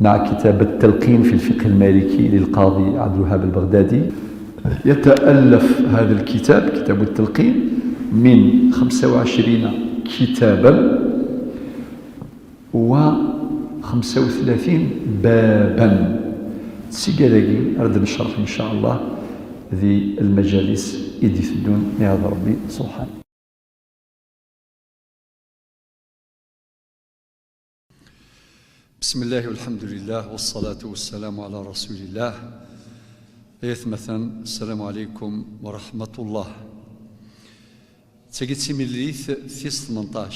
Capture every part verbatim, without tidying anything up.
مع كتاب التلقين في الفقه المالكي للقاضي عبد الوهاب البغدادي. يتألف هذا الكتاب، كتاب التلقين، من خمسة وعشرين كتابا و خمسة وثلاثين بابا. Seg-agi ara d-necreḥ, إن شاء الله, di lmajalis i d-iteddun, mi ara Ṛebbi subḥanahu. بسم الله والحمد لله والصلاة والسلام على رسول الله. Ay atmaten, السلام عليكم ورحمة الله. D tagi d timlilit tis tmenṭac,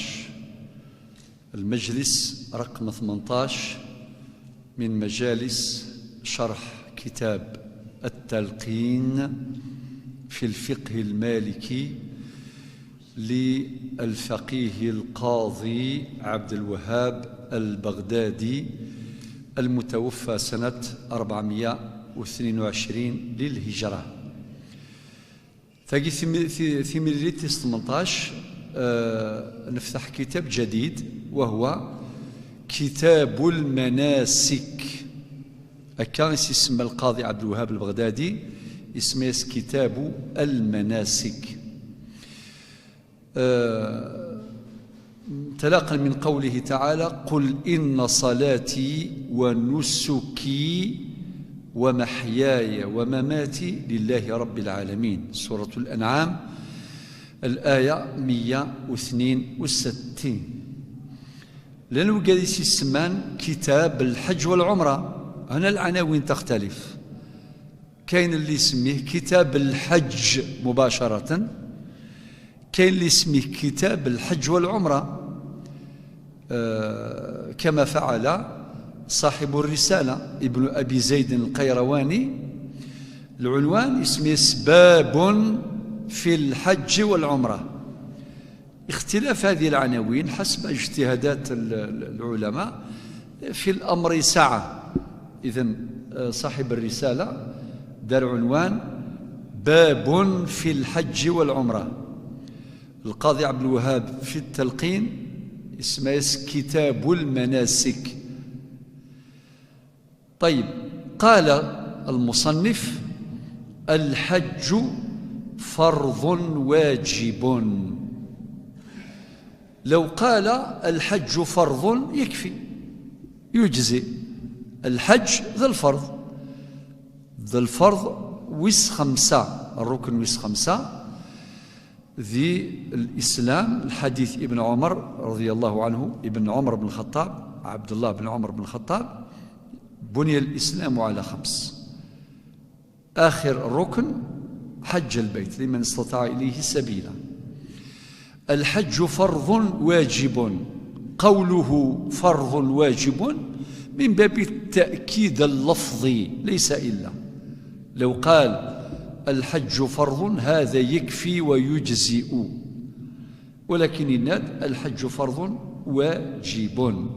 المجلس رقم ثمنطاش من مجالس شرح كتاب التلقين في الفقه المالكي للفقيه القاضي عبد الوهاب البغدادي، المتوفى سنة أربعمية واثنين وعشرين للهجرة. Tagi timi-, ti-, timlilit tis tmenṭac, eh, neftaḥ kitab jadid, وهو كتاب المناسك. Akka i s-isemma lqaḍi Ɛebdelwahab Lbeɣdadi, isemma-yas Kitabu Lmanasik. Eh, انطلاقا من قوله تعالى: "قل إن صلاتي ونسكي ومحياي ومماتي لله رب العالمين". سورة الأنعام، الآية مية واثنين وستين. Llan wigad i s-isemman كتاب الحج والعمرة. هنا العناوين تختلف. كاين اللي يسميه كتاب الحج مباشرة، كاين اللي يسميه كتاب الحج والعمرة، آه، كما فعل صاحب الرسالة ابن أبي زيد القيرواني. العنوان يسميه باب في الحج والعمرة. اختلاف هذه العناوين حسب اجتهادات ال-، ال-، العلماء في الأمر سعة. إذن، آه، صاحب الرسالة دار عنوان: "باب في الحج والعمرة". القاضي عبد الوهاب في التلقين اسمه كتاب المناسك. طيب، قال المصنف: "الحج فرض واجب". لو قال: "الحج فرض"، يكفي، يجزي. الحج ذا الفرض، ذا الفرض ويس خمسة، الركن ويس خمسة. ذي الإسلام، الحديث ابن عمر رضي الله عنه، ابن عمر بن الخطاب، عبد الله بن عمر بن الخطاب: "بني الإسلام على خمس". آخر ركن: "حج البيت لمن استطاع إليه سبيلا". الحج فرض واجب. قوله فرض واجب من باب التأكيد اللفظي، ليس إلا. لو قال: "الحج فرض"، هذا يكفي ويجزئ، ولكن يناد: "الحج فرض واجب".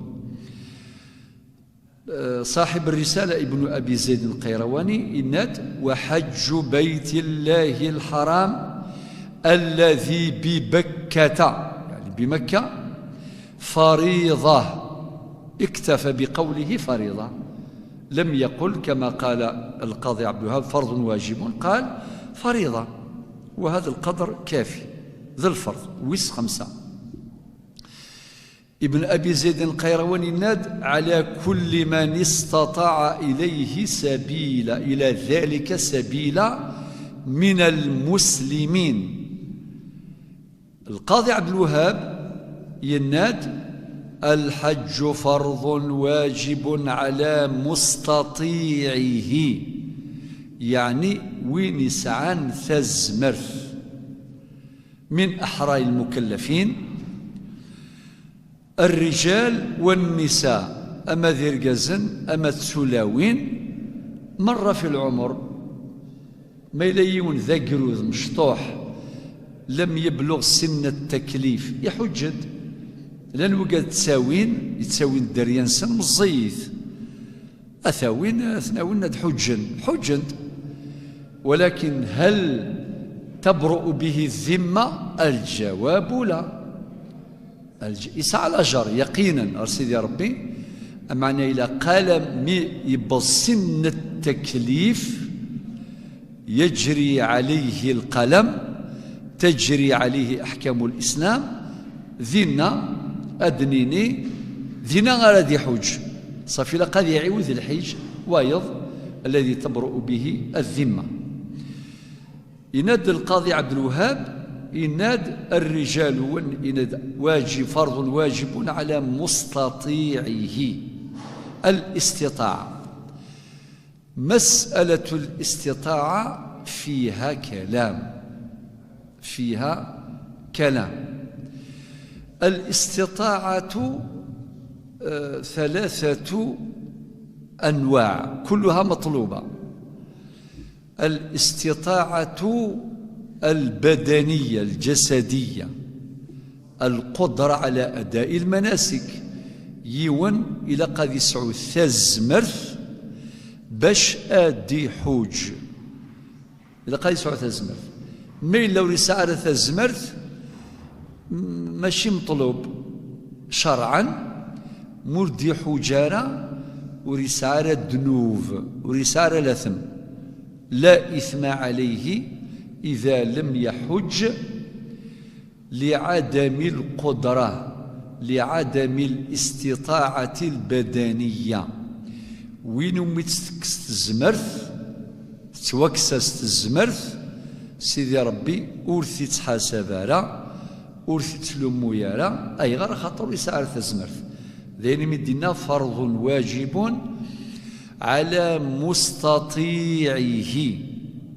آه، صاحب الرسالة ابن أبي زيد القيرواني يناد: "وحج بيت الله الحرام الذي ببكة"، يعني بمكة، "فريضة". اكتفى بقوله فريضة، لم يقل كما قال القاضي عبد الوهاب: "فرض واجب"، قال: "فريضة". وهذا القدر كافي، ذا الفرض، ويس خمسة. ابن أبي زيد القيرواني يناد: "على كل من استطاع إليه سبيلا، إلى ذلك سبيلا من المسلمين". القاضي عبد الوهاب يناد: "الحج فرض واجب على مستطيعه"، يعني وين يسعان ثزمرث، "من أحرار المكلفين، الرجال والنساء"، أما ذي رجازن، أما تسولاوين، مرة في العمر، ما إلا يون ذا قرود مشطوح، لم يبلغ سن التكليف، يحجد. لان وقد تساوين، يتساوين الدريان سن مزيث. أثاوين، أثناوين أد حجن، حجن. ولكن هل تبرؤ به الذمة؟ الجواب لا. الج-، يسعى الأجر يقينا، غير سيدي ربي، Ameɛna ilaq alammi yewweḍ sin n tteklif, yejri ɛalayhi lqalem, tejri ɛalayhi aḥkamu lislam. Dinna ad d-nini, dinna ara d-iḥuǧ. Ṣafi ilaq ad iɛiwed lḥiǧ wayeḍ, alladhi tabru'u bihi ddimma. Yenna-d lqaḍi Ɛebdelwahab, yenna-d الرجال, yenna-d واجب, فرض واجب على مستطيعه الاستطاعة. مسألة الاستطاعة فيها كلام، فيها كلام. الاستطاعة، آه، ثلاثة أنواع، كلها مطلوبة. الاستطاعة البدنية الجسدية، القدرة على أداء المناسك. Yiwen ilaq ad yesɛu tazmert bac ad d-iḥuǧ. Ilaq ad yesɛu tazmert. Ma yella ur yesɛi ara tazmert, m-, mačči meṭlub cerɛen, ma ur d-iḥuǧ ara, ur yesɛi ara ddnub, ur yesɛi ara latem. لا إثم عليه إذا لم يحج لعدم القدرة، لعدم الاستطاعة البدنية. Win umi tt-tekkes tezmert, tettwakkes-as tezmert, Sidi Ṛebbi ur t-ittḥasab ara, ur t-ittlummu ara. Ayɣer? Axaṭer ur yesɛi ara tazmert. D ayen imi d-yenna فرض واجب على مستطيعه,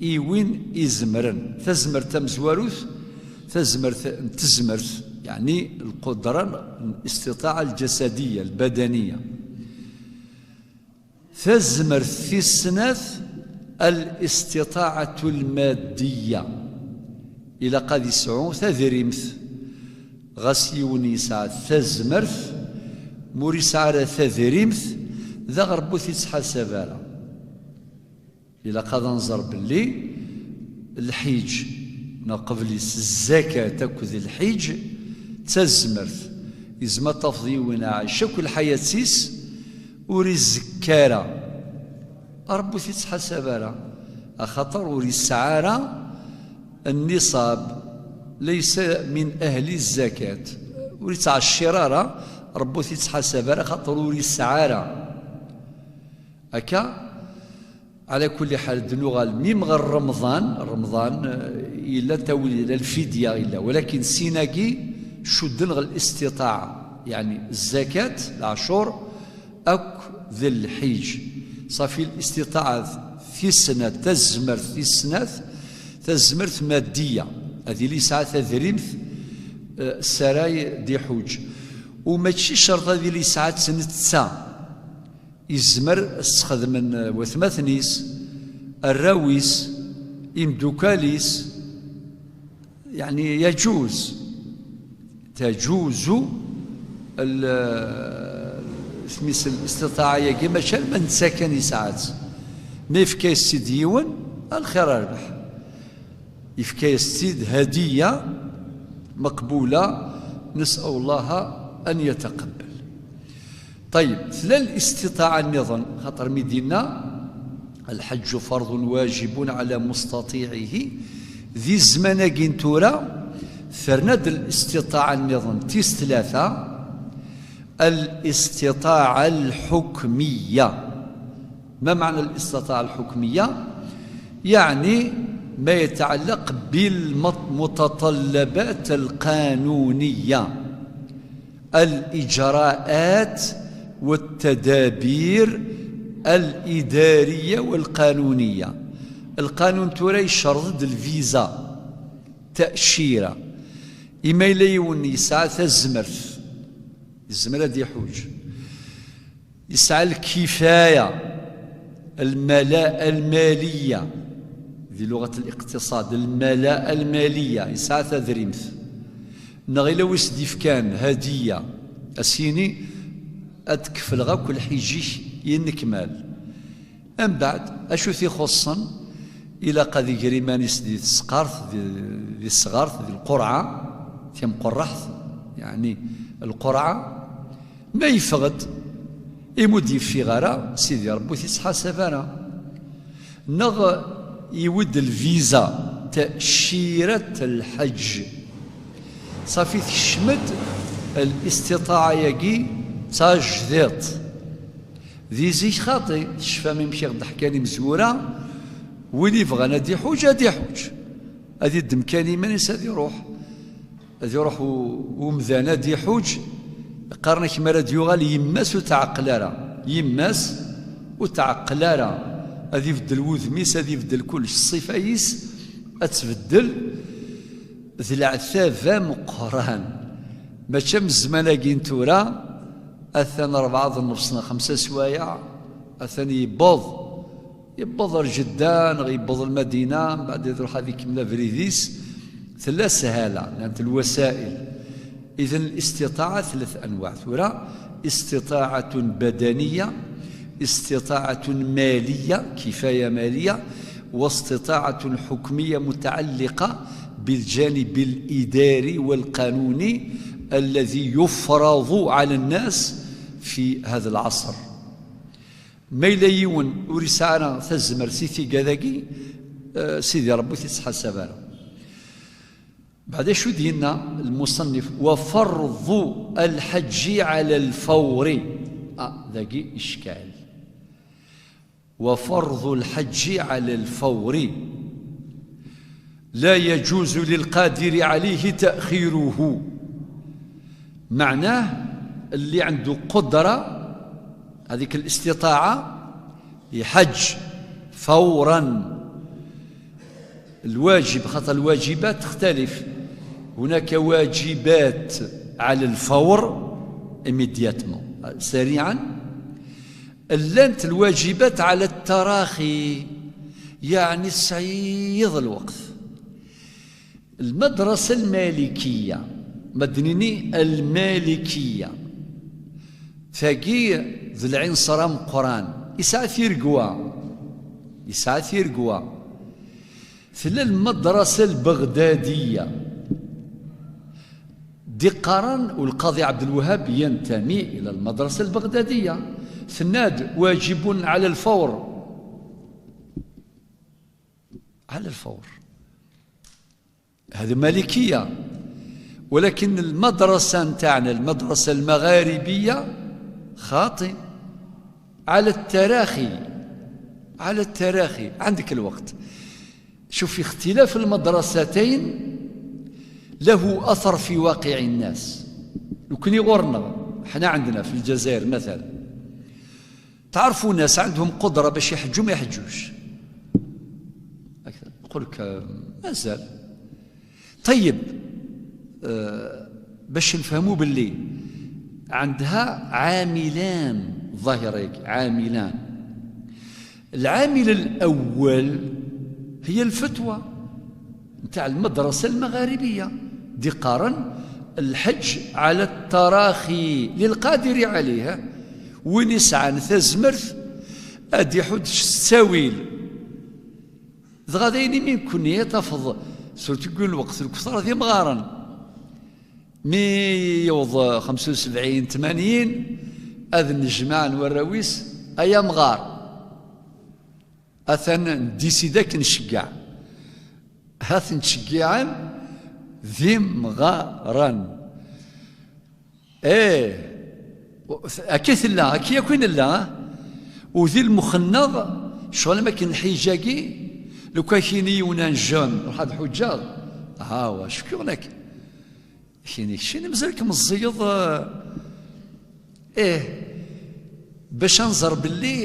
i win izemren. Tazmert tamezwarut, tazmert n tezmert, yeɛni lqudra, الاستطاعة الجسدية البدنية. Tazmert tis snat, الاستطاعة المادية. Ilaq ad yesɛu tadrimt. Ɣas yiwen yesɛa tazmert, ma ur yesɛi ara tadrimt, d aɣerbut ur t-ittḥasab ara. Ilaq ad nẓer belli lḥiǧ, neɣ qbel-is zzakat akked lḥiǧ, d tazmert. Yezmer tafeḍ yiwen iɛac akk lḥayat-is ur izekka ara. Ṛebbi ur t-ittḥasab ara, axaṭer ur yesɛi ara nniṣab, laysa min ahli zzakat. Ur ittɛeccir ara, Ṛebbi ur t-ittḥasab ara, axaṭer ur yesɛi ara. Akka, ɛla kulli ḥal, d-nuɣal mim ɣer Remḍan. Remḍan, eh, yella tawil, yella lfidya, yella, walakin sin-agi cudden ɣer listiṭaɛa, yeɛni zzakat, leɛcur, akk d lḥiǧ. Ṣafi, listiṭaɛa tis snat, tazmert tis snat, tazmert maddiya, ad yili yesɛa tadrimt, eh, s ara d-iḥuǧ. U mačči ccerṭ ad yili yesɛa-tt netta. Yezmer ad s-xedmen, eh, watmaten-is, arraw-is, imdukal-is, yeɛni yaǧuz. Taǧuzu l-, tmis listiṭaɛa-yagi, mačči alma netta kan yesɛa-tt. Ma yefka-yas-tt-id yiwen, a lxir a rrbeḥ. Yefka-yas-tt-id hadiya maqbula, nes'al Allaha an yataqabbal. Ṭayyeb, tella listiṭaɛa nniḍen, xaṭer mi d-yenna, الحج فرض واجب على مستطيعه. Di zzman-agi n tura, terna-d listiṭaɛa nniḍen tis tlata, الاستطاعة الحكمية. ما معنى الاستطاعة الحكمية؟ يعني ما يتعلق بالمتطلبات القانونية، الإجراءات والتدابير الإدارية والقانونية. Lqanun tura yecreḍ-d lviza, taɛcira. Imi yella yiwen yesɛa tazmert, yezmer ad iḥuǧ. Yesɛa lkifaya, الملاءة المالية, di luɣat liqtiṣad, الملاءة المالية, yesɛa tadrimt. Neɣ ila wi s-d-ifkan hadiya, a s-yini, ad d-kefleɣ akk lḥiǧ-ik yennekmal. Mbeɛd, acu t-ixuṣṣen? Ilaq ad iger iman-is di tesqart, di, di tesɣart, di lqurɛa, timqurreḥt, yeɛni lqurɛa. Ma yeffeɣ-d, Imi ur d-yeffiɣ ara, Sidi Ṛebbi ur t-ittḥasab ara. Neɣ iwid lviza, taccirat lḥeǧǧ. Ṣafi tekcem-d listiṭaɛa-yagi d tajdiṭ. Di zik xaṭi, tecfam amek i ɣ-d-ḥkan imezwura, win ibɣan ad iḥuǧ, ad iḥuǧ. Ad iddem kan iman-is, ad iruḥ. Ad iruḥ u-, umdan ad iḥuǧ, qqaren-ak mi ara d-yuɣal yemma-s ur tɛeqqel ara. Yemma-s ur tɛeqqel ara. Ad ibeddel wudem-is, ad ibeddel kullec. Ṣṣifa-is ad tbeddel. D leɛtab ameqqran. Mačči am zzman-agi n tura, atan rebɛa d nnefṣ neɣ xemsa swayeɛ, atan yewweḍ. Yewweḍ ar Jedda neɣ yewweḍ Lmadina, mbeɛd ad iruḥ ad ikemmel abrid-is, tella shala, llant lwasail. Idan, listiṭaɛa tella anwaɛ. Tura, استطاعة بدنية، استطاعة مالية، كفاية مالية، واستطاعة حكمية متعلقة بالجانب الإداري والقانوني الذي يفرض على الناس في هذا العصر. Ma yella yiwen ur yesɛi ara tazmert i tigad-agi, eh, Sidi Ṛebbi ur t-ittḥasab ara. Beɛd acu d-yenna lmuṣennif? وفرض الحج على الفور. Ah, dagi icekcal. وفرض الحج على الفور. لا يجوز للقادر عليه تأخيره. معناه اللي عنده قدرة، هذيك الاستطاعة، يحج فورا. الواجب، خاطر الواجبات تختلف، هناك واجبات على الفور، immédiatement، سريعا، llant الواجبات على التراخي، يعني تصيد الوقت. المدرسة المالكية، مدنيني المالكية، تاقي ذي العنصر مقران، يسعى ثيرقوا، يسعى ثيرقوا. ثلا المدرسة البغدادية، دي قرن، والقاضي عبد الوهاب ينتمي إلى المدرسة البغدادية. ثناد واجب على الفور، على الفور. هذه مالكية. ولكن المدرسة نتاعنا، المدرسة المغاربية، خاطي، على التراخي، على التراخي. عندك الوقت. شوف، في اختلاف المدرستين له أثر في واقع الناس. لو كان يغورنا، حنا عندنا في الجزائر مثلا، تعرفوا ناس عندهم قدرة باش يحجوا ما يحجوش. أكثر. يقول لك، آه، مازال. طيب، آه، باش نفهموا باللي عندها عاملان ظاهرين، عاملان. العامل الأول هي الفتوى نتاع المدرسة المغاربية، دي قارن الحج على التراخي للقادر عليه، وين يسعى تزمرت أدي حدش الساويل. Dɣa d ayen imi nekkni ad tafeḍ, surtout deg lweqt lkeftar d imɣaren. Mi yewweḍ xemsa u sebɛin, tmanyin, ad nnejmaɛen warraw-is, ay amɣar. Atan ndisida ad k-nceggeɛ. Ha ten-ttceggiɛen d imɣaren. Eh, akka i tella, akka yakk i nella, ah? U di lmux-nneɣ, ccɣel am akken lḥiǧ-agi, lukan k-yini yiwen un jeune, ruḥ ad ḥuǧǧeɣ, ha, wa, cukkeɣ lak. K-yini, keččini, mazal-k meẓẓiyeḍ, eh, eh, bac ad nẓer belli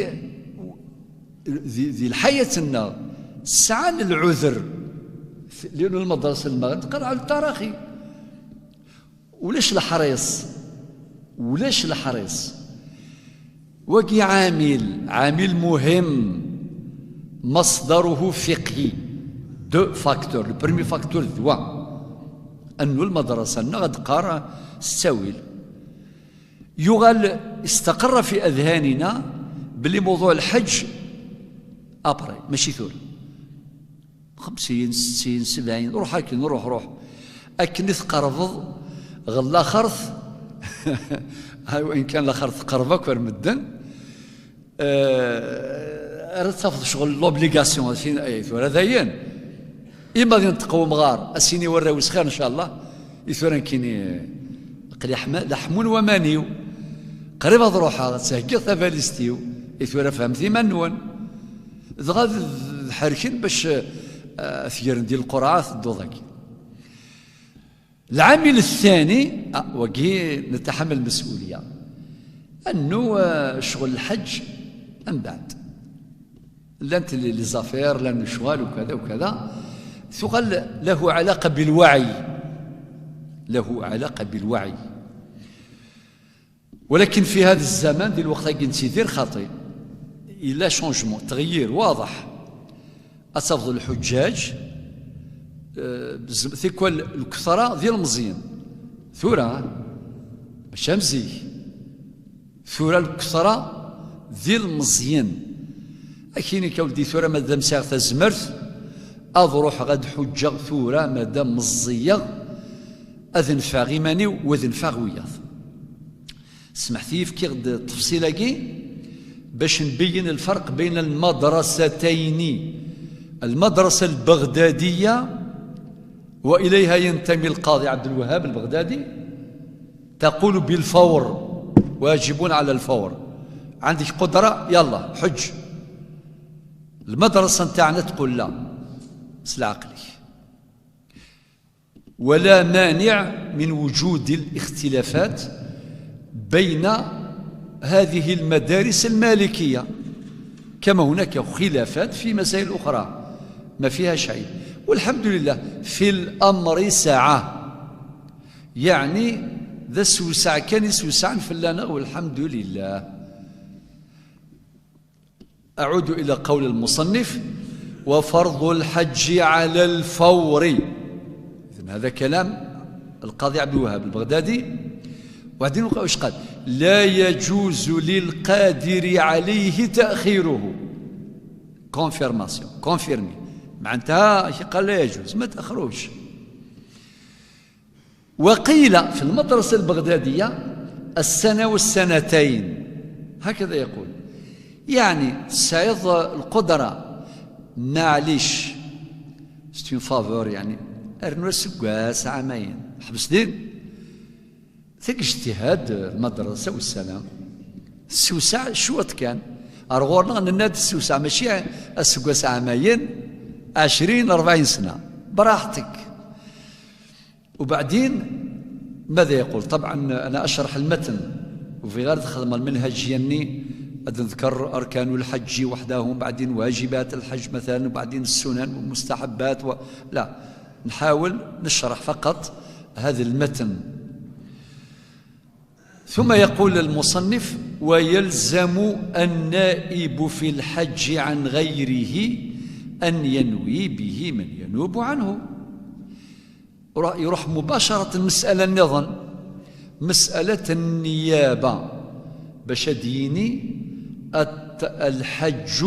di, di lḥayat-nneɣ sɛan lɛuder, lianu lmadrasa n Lmeɣrib teqqar ɛla taraxi. Ulac leḥris. Ulac leḥris. Wagi ɛamil, ɛamil muhim, مصدره فقهي. Deux facteurs. Le premier facteur d wa. Annu lmadrasa-nneɣ ad d-qqar s ttawil. Yuɣal استقر في أذهاننا belli موضوع الحج après, mačči tura. Xemsin, settin, sebɛin, ruḥ akken, ruḥ, ruḥ. Akken i tqerbeḍ ɣer laxert, وإن كان laxert teqreb akk ar medden, Eh, ara tafeḍ ccɣel, l'obligation, ad tin, eh, tura dayen. Ima ad yenṭeq umɣar, ad s-yini warraw-is xir, ncallah. I tura nekkini, aql-i ḥma-, la ḥmun waman-iw. Qrib ad ruḥeɣ, ad theggiɣ tabalizt-iw. I tura fehmet iman-nwen. Dɣa d, d ḥerken bac, eh, ad t-gren di lqerɛa, ad tedduḍ akkin. العامل الثاني، ah, wagi نتحمل المسؤولية. Annu, eh, ccɣel lḥeǧ, mbeɛd. Llant les, les affaires, llan lecɣal, ukada, ukada. Tuɣal له علاقة بالوعي. له علاقة بالوعي. ولكن في هذا الزمن، di lweqt-agi nettidir, xaṭi, yella changement, تغيير واضح. Ad tafeḍ lḥuǧǧaǧ, eh, bzem-, tikwal lketṛa d ilmeẓyen. Tura, mačči am zik. Tura lketṛa d ilmeẓyen. Ad k-yini kan weldi, tura madam sɛiɣ tazmert, ad ruḥeɣ ad ḥuǧǧeɣ tura, madam meẓẓiyeɣ, ad nfɛeɣ iman-iw, u ad nfɛeɣ wiyaḍ. Smeḥt-iyi, fkiɣ-d ttefṣil-agi bac nbeyyen الفرق بين المدرستين. المدرسة البغدادية، وإليها ينتمي القاضي عبد الوهاب البغدادي، تقول بالفور، واجب على الفور. عندك قدرة، يلا، حج. المدرسة نتاعنا تقول لا. سل عقلك. ولا مانع من وجود الاختلافات بين هذه المدارس المالكية، كما هناك خلافات في مسائل أخرى، ما فيهاش عيب. والحمد لله في الأمر سعة، يعني ذا السوسع كان يسوسع فلانا، والحمد لله. أعود إلى قول المصنف: "وفرض الحج على الفور". إذن هذا كلام القاضي عبد الوهاب البغدادي. وبعدين واش قال؟ "لا يجوز للقادر عليه تأخيره". Confirmation، confirmé. معناتها كي قال لا يجوز، ما تأخروش. وقيل في المدرسة البغدادية: "السنة والسنتين". هكذا يقول. يعني، تسعيض القدرة، معليش. C'est une faveur، يعني. أرنو السقاس عامين. حبس دين. ثق اجتهاد المدرسة والسنة. السوسع شوط كان. أرغورنا نناد السوسع، ماشي السقاس عامين، عشرين، أربعين سنة. براحتك. وبعدين ماذا يقول؟ طبعًا أنا أشرح المتن، وفي غير تخدم المنهجية ني، نذكر أركان الحج وحدهم، بعدين واجبات الحج مثلًا، وبعدين السنن والمستحبات و... لا، نحاول نشرح فقط هذا المتن. ثم يقول المصنف: "ويلزم النائب في الحج عن غيره أن ينوي به من ينوب عنه". يروح مباشرة المسألة النظن، مسألة النيابة، باش ديني الت-، الحج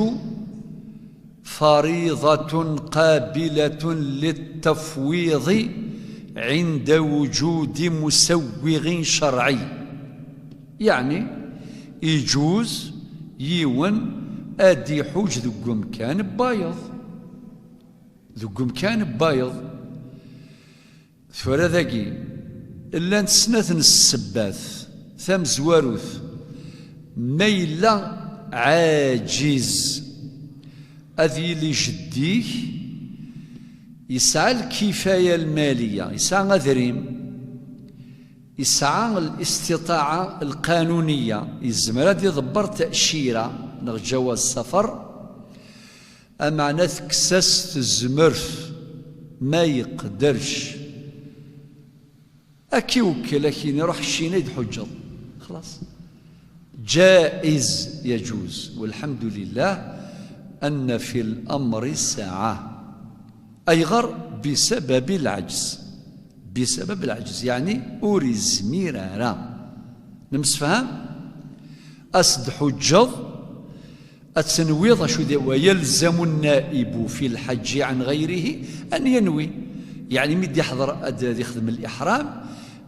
فريضة قابلة للتفويض عند وجود مسوغ شرعي. يعني، يجوز يون أدي حوج ذو كان بايض. Deg umkan n wayeḍ. Tura dagi, llant snat n ssebbat. Tamezwarut, ma yella ɛaǧiz, ad yili jeddi-k yesɛa lkifaya lmaliya, yesɛa adrim, yesɛa الاستطاعة القانونية, yezmer ad iḍebber تأشيرة neɣ جواز سفر, ameɛna tekkes-as tezmert, ma yeqderc. Ad k-iwekkel, ad k-yini: "Ruḥ Ccina ad tḥuǧǧeḍ." Xlaṣ. جائز، يجوز، والحمد لله أن في الأمر سعة. Ayɣer? بسبب العجز. بسبب العجز، يعني ur yezmir ara. Nemsefham? Ad s-d-ḥuǧǧeḍ, ad tenwiḍ acu di, "ويلزم النائب في الحج عن غيره أن ينوي". يعني mi d-iḥḍer ad, ad ixdem الإحرام: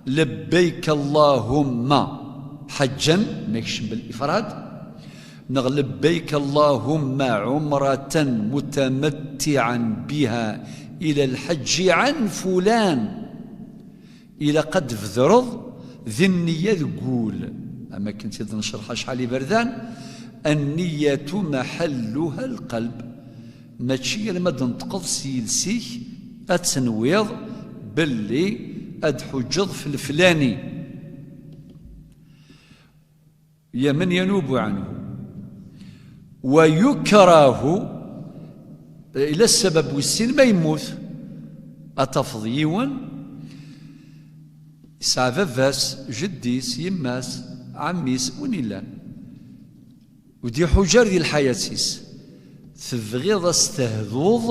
"لبيك اللهم حجا", ma yekcem بالإفراد, Neɣ لبيك اللهم عمرة متمتعا بها إلى الحج عن فلان. Ilaq ad d-tbedreḍ di nniya deg wul, am akken tt-id-necreḥ acḥal iberdan: النية محلها القلب. Mačči alma d-tenṭqeḍ s yiles-ik ad tenwiḍ belli ad d-tḥuǧǧeḍ f leflani. يمن ينوب عنه. ويكره إلى السبب والسين ما يموت. أتفض يون يسعى باباس، جديس، يماس، عميس، وين إلا ودي حجر دي الحياة سيس. تبغيض استهدوض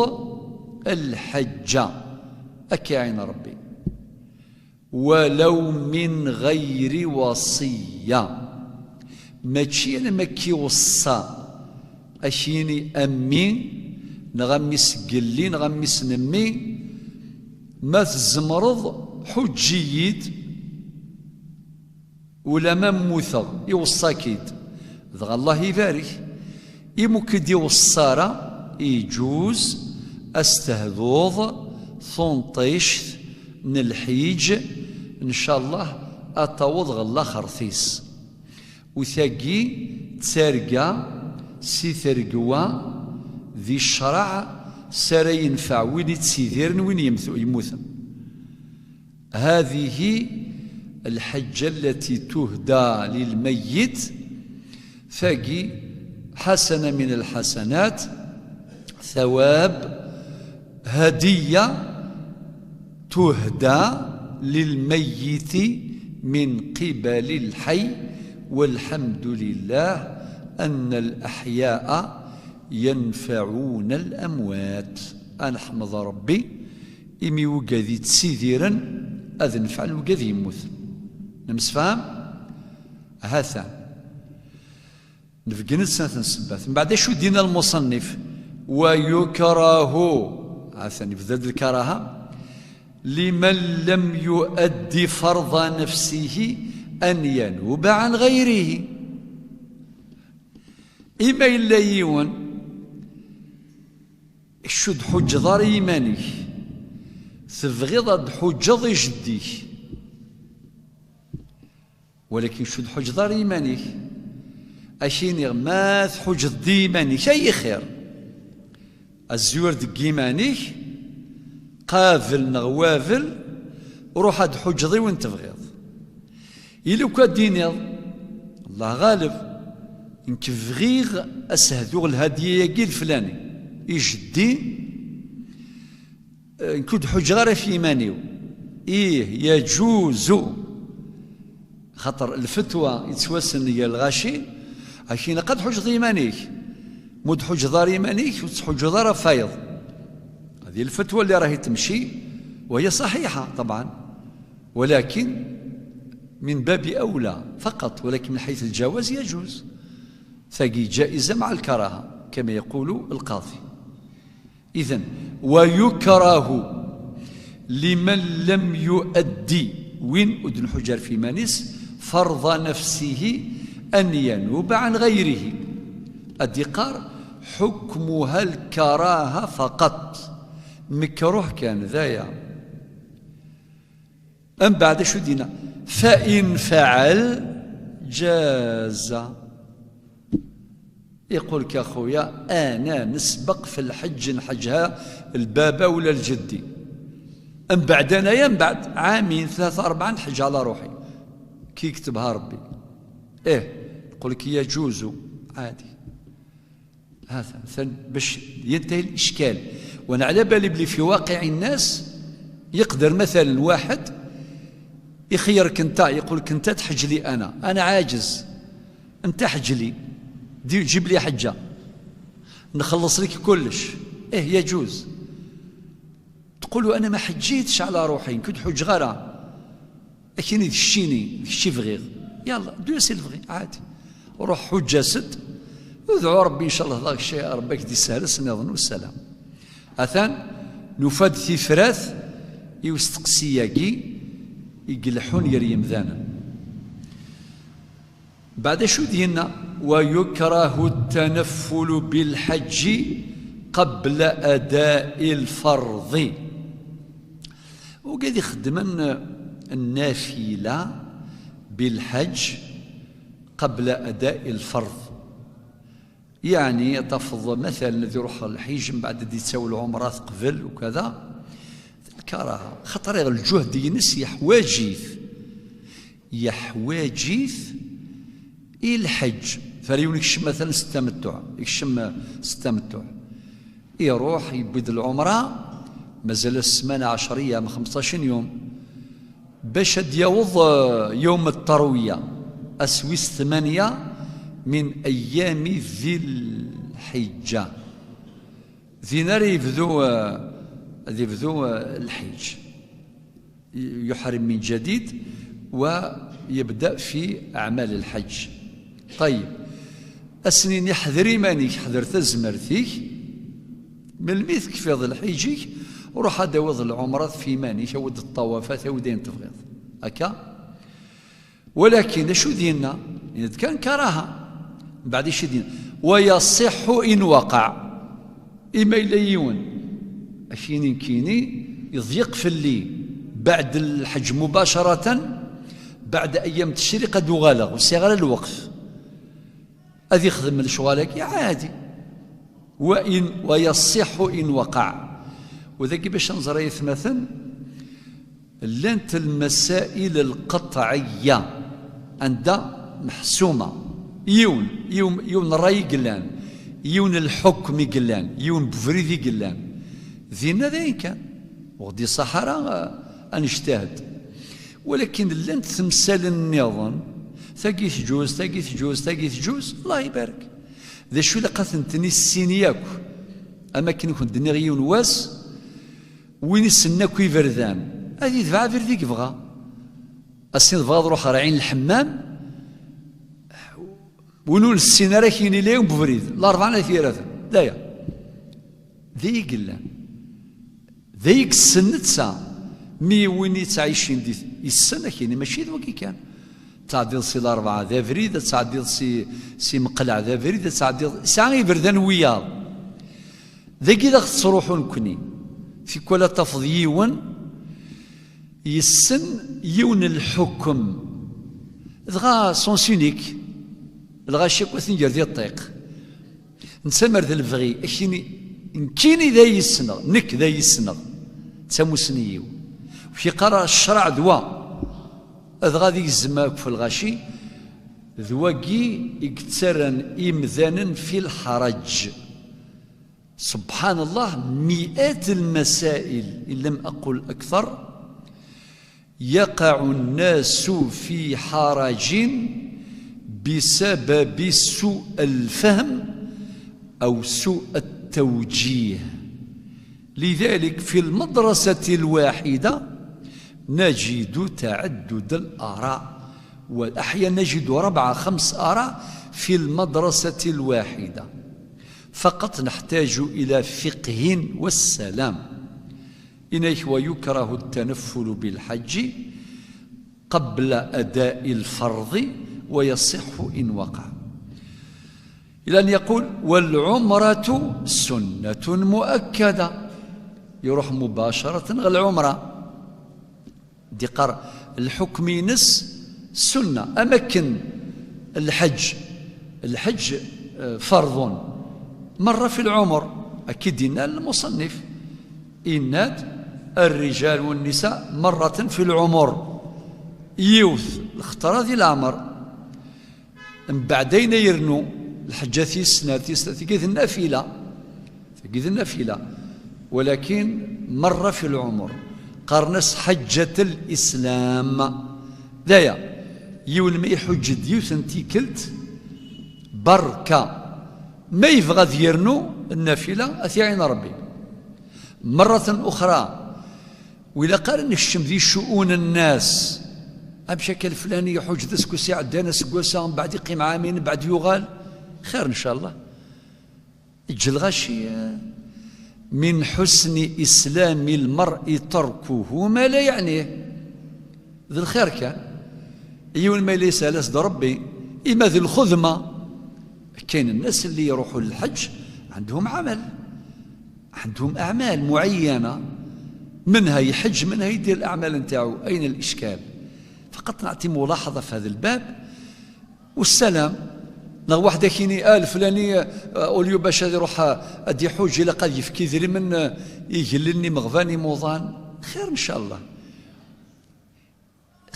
الحجة. أكي عين ربي. ولو من غير وصية. Mačči alamma k-iweṣṣa, ad k-yini a mmi, neɣ a mmi-s n yelli, neɣ a mmi-s n mmi, ma tzemreḍ, ḥuǧǧ-iyi-d, ulamma mmuteɣ, iweṣṣa-k-id. Dɣa Allah ibarek. Imi ur k-id-iweṣṣa ara, iǧuz ad s-tehduḍ tunṭict n lḥiǧ, ncallah ad taweḍ ɣer laxert-is. U tagi d targa si tergwa di ccreɛ, s ara yenfeɛ win ittidiren, win yemtu-, yemmuten. هذه الحجة التي تهدى للميت، tagi حسنة من الحسنات، ثواب، هدية تهدى للميت من قبل الحي، والحمد لله أن الأحياء ينفعون الأموات. Ad neḥmed Ṛebbi imi wigad yettidiren ad nfɛen wigad yemmuten. Nemsefham? Hatan. Nbeggen-d snat n ssebbat. Mbeɛd acu d-yenna lmuṣennif? ويكره. Hatan, yebda-d lkaraha. لمن لم يؤد فرض نفسه أن ينوب عن غيره. Ima yella yiwen, kečč ur d-ḥuǧǧeḍ ara i yiman-ik, tebɣiḍ ad d-ḥuǧǧeḍ i jeddi-k, walakin kečč ur d-ḥuǧǧeḍ ara i yiman-ik. Ad k-iniɣ, ma tḥuǧǧeḍ-d i yiman-ik, ay ixir. Azwir deg yiman-ik, qabel neɣ wabel, ruḥ ad d-ḥuǧǧeḍ i win tebɣiḍ. Ili ukan ad d-tiniḍ, Allah ɣaleb, nekk bɣiɣ ad s-hduɣ lhadya-agi d flani, i jeddi, eh, nekk ur d-ḥuǧǧeɣ ara f yiman-iw. Ih, yaǧuzu. Xaṭer lfetwa yettwassen gar lɣaci, akken ilaq ad tḥuǧǧeḍ iman-ik. Ma ur d-tḥuǧǧeḍ ara iman-ik, ur tettḥuǧǧuḍ ara fayeḍ. هذه الفتوى اللي راهي تمشي، وهي صحيحة طبعا، ولكن من باب أولى فقط، ولكن من حيث الجواز يجوز. Tagi جائزة مع الكراهة كما يقول القاضي. إذن، ويكره لمن لم يؤد، win ur d-nḥuǧǧ ara f yiman-is, فرض نفسه أن ينوب عن غيره. Ad d-iqqar: حكمها الكراهة فقط. Mekruh kan, d aya. Mbeɛd acu d-yenna? فإن فعل جاز. Iqul-k a xuya, ana nesbeq f lḥeǧǧ, nḥeǧǧha lbaba wala lǧeddi. Mbeɛd anaya, mbeɛd ɛamin, tlata, ṛebɛa, nḥeǧǧ ɛla ṛuḥi. Ki yektebha Ṛebbi. Ih, iqul-k yaǧuzu, ɛadi. Hatan, atan, bac yentahel icekal. Wa neɛla bali bli fi waqiɛ nnas, yeqder matalen waḥed, ixeyyerk nta, yequlk nta tḥeǧli ana, ana ɛaǧez, nta ḥeǧli, di, ǧib li ḥeǧǧa, nxelleṣ-ik kullec. Ih, yaǧuz. Tqulu ana ma ḥeǧǧitc ɛla ṛuḥi, nekk ur d-ḥuǧǧeɣ ara. Akini d keččini, d kečč i bɣiɣ. Yalla, ddu-as i lebɣi, ɛadi. Ruḥ ḥuǧǧ-as-d, udɛu Ṛebbi, ncallah, daɣ kečč, Ṛebbi ad k-d-isahel ass-nniḍen, wassalam. Atan, nufa-d tifrat i usteqsi-agi i ileḥḥun gar yemdanen. Beɛd acu d-yenna? ويكره التنفل بالحج قبل أداء الفرض. Wigad ixeddmen nnafila بالحج قبل أداء الفرض. Yeɛni, tafeḍ, matalan, ad iruḥ ɣer lḥiǧ, mbeɛd ad d-yettawi lɛumra teqbel ukada, lkaraha, xaṭer lǧuhd-ines yeḥwaǧ-it. Yeḥwaǧ-it i lḥeǧ. Fara yiwen ikcem, matalan, s tamettuɛ, ikcem s tamettuɛ. Iruḥ, yewwi-d lɛumra, mazal-as ssmana, ɛecra yyam, xemseṭṭac n yum, bac ad d-yaweḍ, eh, yum ṭṭerwiya, ass wis tmanya min ayyami di lḥiǧǧa. Din ara yebdu, eh, ad yebdu, eh, lḥiǧ. يحرم من جديد ويبدأ في أعمال الحج. طيب، ad s-nini ḥder iman-ik, ḥder tazmert-ik, melmi tekfiḍ lḥiǧ-ik, ruḥ ad d-tawiḍ lɛumrat f iman-ik, awi-d ṭṭawafat, awi-d ayen tebɣiḍ. Akka? Walakin, acu d-yenna? Yenna-d kan karaha. Mbeɛd acu d-yenna? ويصح إن وقع. Imi yella yiwen, ad k-yini nekkini, iḍyeq fell-i, beɛd lḥeǧ mubacaratan, beɛd ayyam tecriq ad uɣaleɣ, ur sɛiɣ ara lweqt. Ad ixdem lecɣal-agi, ɛadi. وإن، ويصح إن وقع. U dagi bac ad nẓer ay atmaten, llant lmasail lqeṭɛiyya, anda meḥsuma. Yiwen, yiwen, yiwen ṛṛay i yellan, yiwen lḥukm i yellan, yiwen ubrid i yellan. Dinna d ayen kan. Ur ɣ-d-iṣaḥ ara, eh, ad nejtahd. Walakin llant temsal nniḍen, tagi tǧuz, tagi tǧuz, tagi tǧuz, Allah ibarek. D acu ilaq ad tent-nissin yakk? Am akken i kent-d-nniɣ yiwen wass, win issnen akk iberdan, ad yetbeɛ abrid i yebɣa. Ass-nni tebɣa ad ruḥ ɣer ɛin lḥemmam, win ur nessin ara, ad k-yini la yiwen ubrid, larebɛa n at yiraten, d aya. D ay i yellan. D ay yessen netta. Mi win yettɛicin di, yessen, ad k-yini mačči d wagi kan. Ad tɛeddiḍ si larebɛa d abrid, ad tɛeddiḍ si, si meqleɛ d abrid, ad tɛeddiḍ, yesɛa iberdan wiyaḍ. Dagi d aɣ-tettruḥu nekni. Tikwal ad tafeḍ yiwen yessen yiwen n lḥukum, dɣa sens unique, lɣaci akk aten-ger di ṭṭiq. Netta mer d lebɣi, ad k-yini, nekkini d ay yessneɣ, nekk d ay yessneɣ, d tamusni-iw. Ur k-yeqqar ara ccṛeɛ d wa, dɣa ad igzem akk f lɣaci, d wagi i yettarran imdanen fi lḥeṛaǧ. سبحان الله، مئات المسائل إن لم أقل أكثر يقع الناس في حرج بسبب سوء الفهم أو سوء التوجيه. لذلك في المدرسة الواحدة نجد تعدد الآراء، وأحيانا نجد ربع خمس آراء في المدرسة الواحدة. فقط نحتاج إلى فقه والسلام. إنك ويكره التنفل بالحج قبل أداء الفرض ويصح إن وقع. إلى أن يقول: "والعمرة سنة مؤكدة". يروح مباشرة على العمرة. Ad iqqar lḥukm-ines sunna, am akken lḥeǧ, lḥeǧ, eh, فرض مرة في العمر, akka i d-yenna lmuṣennif, yenna-d الرجال والنساء مرة في العمر, yiwet lxeṭra di leɛmer. Mbeɛd ayen ay yernu lḥeǧǧa tis snat, tis snat, tagi d nnafila. Tagi d nnafila. Walakin مرة في العمر. Qqaren-as حجة الإسلام. D aya. Yiwen ma iḥuǧǧ-d yiwet n tikkelt, berka. Ma yebɣa ad yernu nnafila, ad t-iɛin Ṛebbi. مرة أخرى. Ur ilaq ara nekcem di cu'un nnas. Amek akka leflani iḥuǧ d aseggas iɛeddan, aseggas-a, mbeɛd iqqim ɛamin, mbeɛd yuɣal? Xir, ncallah. Eǧǧ lɣaci. من حسن إسلام المرء تركه ما لا يعنيه. D lxir kan. Yiwen ma yella yeshel-as-d Ṛebbi, Ima d lxedma, kayen nnas اللي يروحوا للحج عندهم عمل، عندهم أعمال معينة، منها يحج، منها يدير الأعمال نتاعو. أين الإشكال؟ فقط نعطي ملاحظة في هذا الباب. والسلام. Neɣ waḥed ad k-yini, ah, leflani, ah, au lieu bac ad iruḥ, ah, ad iḥuǧ, ilaq ad yefk idrimen, ah, i igellilen imeɣban imuḍan. Xir, ncallah.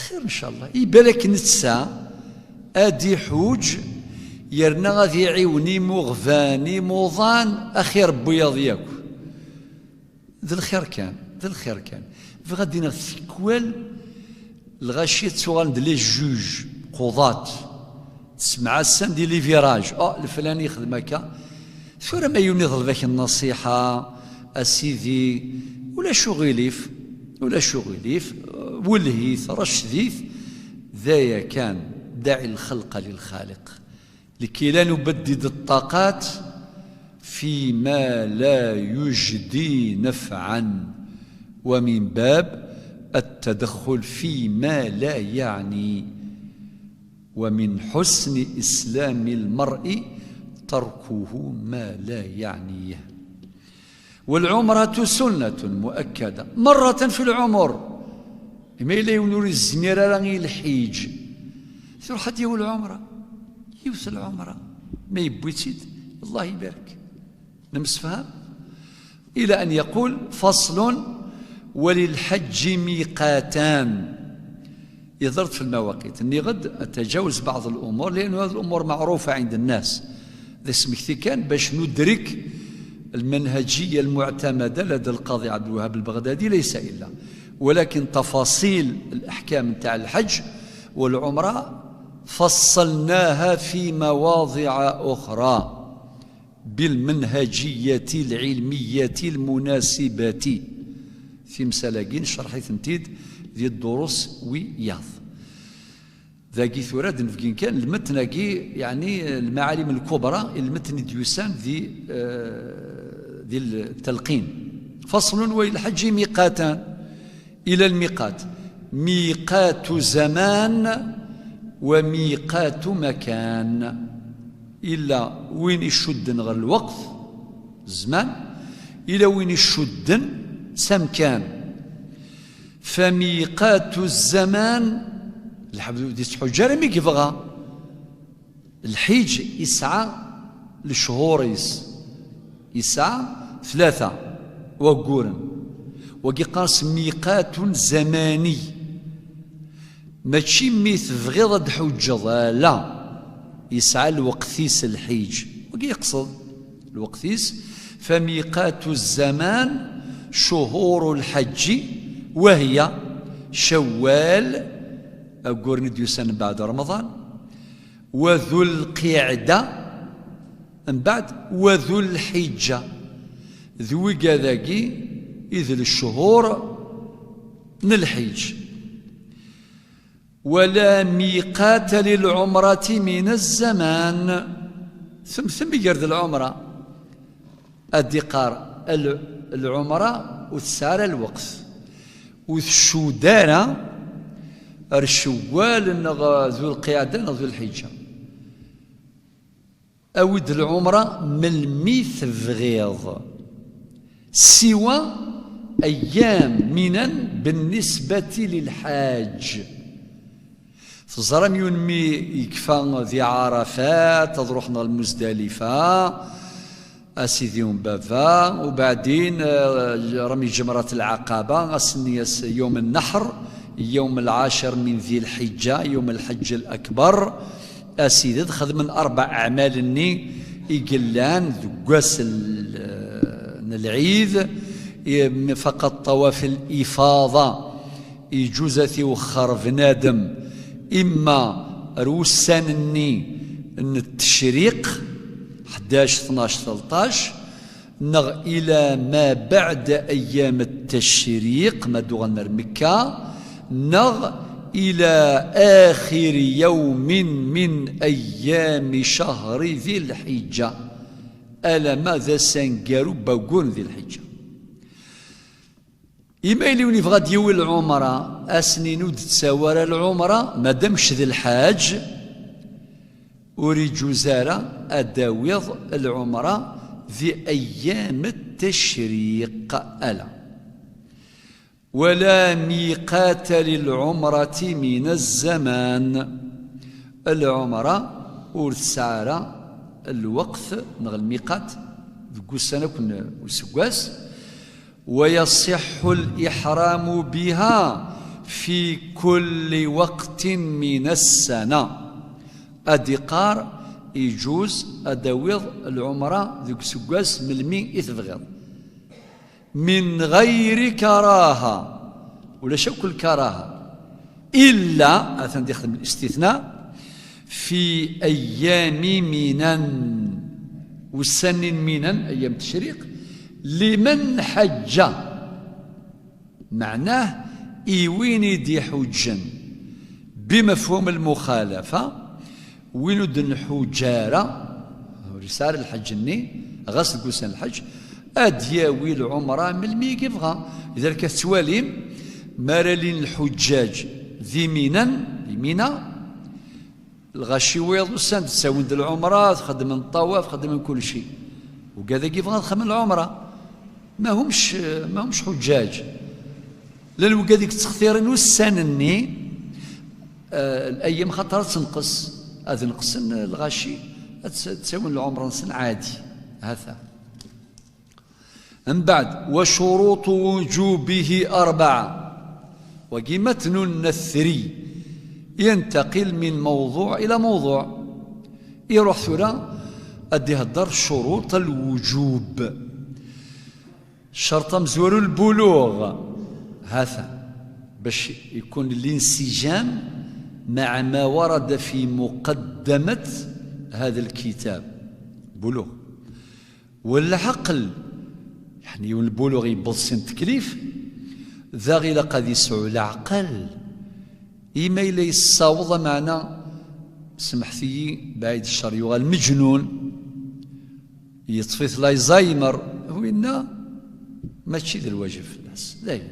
Xir, ncallah. Ibalak netta ad iḥuǧ, yerna ad iɛiwen imuɣban imuḍan, axir n wiyaḍ yakk. D lxir kan, d lxir kan. Bɣiɣ ad d-iniɣ tikwal, lɣaci ttuɣalen d les juges, quḍat. Tesmeɛsan di les virages. Ah, leflani yexdem akka. Tura ma yiwen iḍleb-ak nnaṣiḥa, a sidi, ulac uɣilif, ulac uɣilif, welhit, recdit, d aya kan, دع الخلق للخالق. لكي لا نبدد الطاقات فيما لا يجدي نفعا، ومن باب التدخل فيما لا يعني، ومن حسن إسلام المرء تركه ما لا يعنيه. والعمرة سنة مؤكدة مرة في العمر. Ma yella yiwen ur yezmir ara i lḥiǧ, truḥ ad yawi lɛumra. Yiwet lɛumra, ma yewwi-tt-id, Allah ibarek. Nemsefham? إلى أن يقول: فصل: وللحج ميقاتان. Yehder-d في المواقيت. Nniɣ-d أتجاوز بعض الأمور، لأن هذه الأمور معروفة عند الناس. D asmekti kan bac ندرك المنهجية المعتمدة لدى القاضي عبد الوهاب البغدادي، ليس إلا، ولكن تفاصيل الأحكام نتاع الحج والعمرة فصلناها في مواضع أخرى بالمنهجية العلمية المناسبة. Timsal-agi necreḥ-itent-id di ddurus wiyaḍ. Dagi tura d-nefgin kan lmetn-agi, yeɛni lmaɛalim lkubra, i lmetn i d-yusan di, eh, di ltalqin. فصل: وللحج ميقاتان. إلى الميقات: ميقات زمان وميقات مكان. Illa win icudden ɣer lweqt, zzman, illa win icudden s amkan. فميقات الزمان, lḥebs ur d-yettḥuǧǧ ara mi yebɣa. Lḥiǧ yesɛa lechur-is, yesɛa tlata wagguren. Wagi qqaren-as ميقات زماني. Mačči mi tebɣiḍ ad d-tḥuǧǧeḍ, ala, yesɛa lweqt-is lḥiǧ. Wagi yeqṣed lweqt-is. فميقات الزمان شهور الحج، وهي شوال, aggur-nni d-yusan mbeɛd Remḍan, وذو القعدة, mbeɛd وذو الحجة. D wigad-agi i d lechur n lḥiǧ. ولا ميقات للعمرة من الزمان. Temtem gar d lɛumra. Ad d-iqqar, l-, lɛumra ur tesɛi ara lweqt. Ur tcudd ara ar Cewwal neɣ Dulqiɛda neɣ Dulḥiǧǧa. Awi-d lɛumra melmi tebɣiḍ, siwa أيام منى بالنسبة للحاج. Teẓram yiwen mi yekfa di Ɛarafat, ad ruḥen ɣer Muzdalifa, a sidi n baba, ubeɛdin, eh, rmi ǧemrat lɛaqaba, asenni-as yawm nneḥr, yawm lɛacir min di lḥiǧǧa, yawm lḥeǧǧ lakbar, a sidi, ad xedmen ṛebɛa aɛmal-nni i yellan deg wass n lɛid, i, faqat ṭawaf lifaḍa. Iǧuz ad t-iwexxer bnadem imma ar wussan-nni n ttecriq, ḥdac, tnac, tleṭṭac, neɣ ila ma baɛda ayyam tteccriq, ma d-uɣalen ar Mekka, neɣ ila axir yawmin min ayyami cahri di lḥiǧǧa, alamma d ass aneggaru n waggur n di lḥiǧǧa. Ima yella win yebɣa ad d-yawi lɛumra, ass-nni ur d-tettawi ara lɛumra, madam kečč d lḥaǧ, Ur iǧuz ara ad d-tawiḍ lɛumra di ayyam tecriq, ala. ولا ميقات للعمرة من الزمان. Lɛumra ur tesɛi ara lweqt neɣ lmiqat deg ussan akk n useggas. ويصح الإحرام بها في كل وقت من السنة. Ad iqqar, iǧuz ad d-tawiḍ lɛumra deg useggas melmi i tebɣiḍ. من غير كراهة. Ulac akk lkaraha. إلا, atan d-ixdem الاستثناء, في أيام منى. Ussan n Minan, أيام التشريق, لمن حج. Meɛnah, i win i d-iḥuǧǧen. بمفهوم المخالفة, win ur d-nḥuǧǧ ara, ur yesɛi ara lḥeǧǧ-nni, ɣas deg ussan n lḥeǧǧ, ad d-yawi lɛumra melmi i yebɣa. Lidalik, ad tettwalim, mi ara lin lḥuǧǧaǧ di Minan, di Mina, lɣaci wiyaḍ ussan-d, ttawin-d lɛumra, xeddmen ṭṭawaf, xeddmen kulci. Ugad-agi yebɣa ad xedmen lɛumra. Ma humc, ma humc ḥuǧǧaǧ. Llan wigad i yettextiren ussan-nni, eh, الأيام, xaṭer ad tenqes, ad neqsen lɣaci, ad tt-, ad ttawin lɛumra-nsen ɛadi. Hata. Mbeɛd, وشروط وجوبه أربعة. Wagi متن النثري. ينتقل من موضوع إلى موضوع. Iruḥ tura ad d-ihedder شروط الوجوب. Ccerṭ amezwaru, lbuluɣ. Hata, bac ikun الانسجام مع ما ورد في مقدمة هذا الكتاب. Buluɣ. Walɛaqel, yeɛni yiwen lbuluɣ yewweḍ sin teklif, daɣ ilaq ad yesɛu leɛqel. Ima yella yessaweḍ, ameɛna, semḥet-iyi, bɛid ccer, yuɣal meǧnun, yeṭṭef-it l'Alzheimer, winna mačči d lwajeb fell-as. Dayen.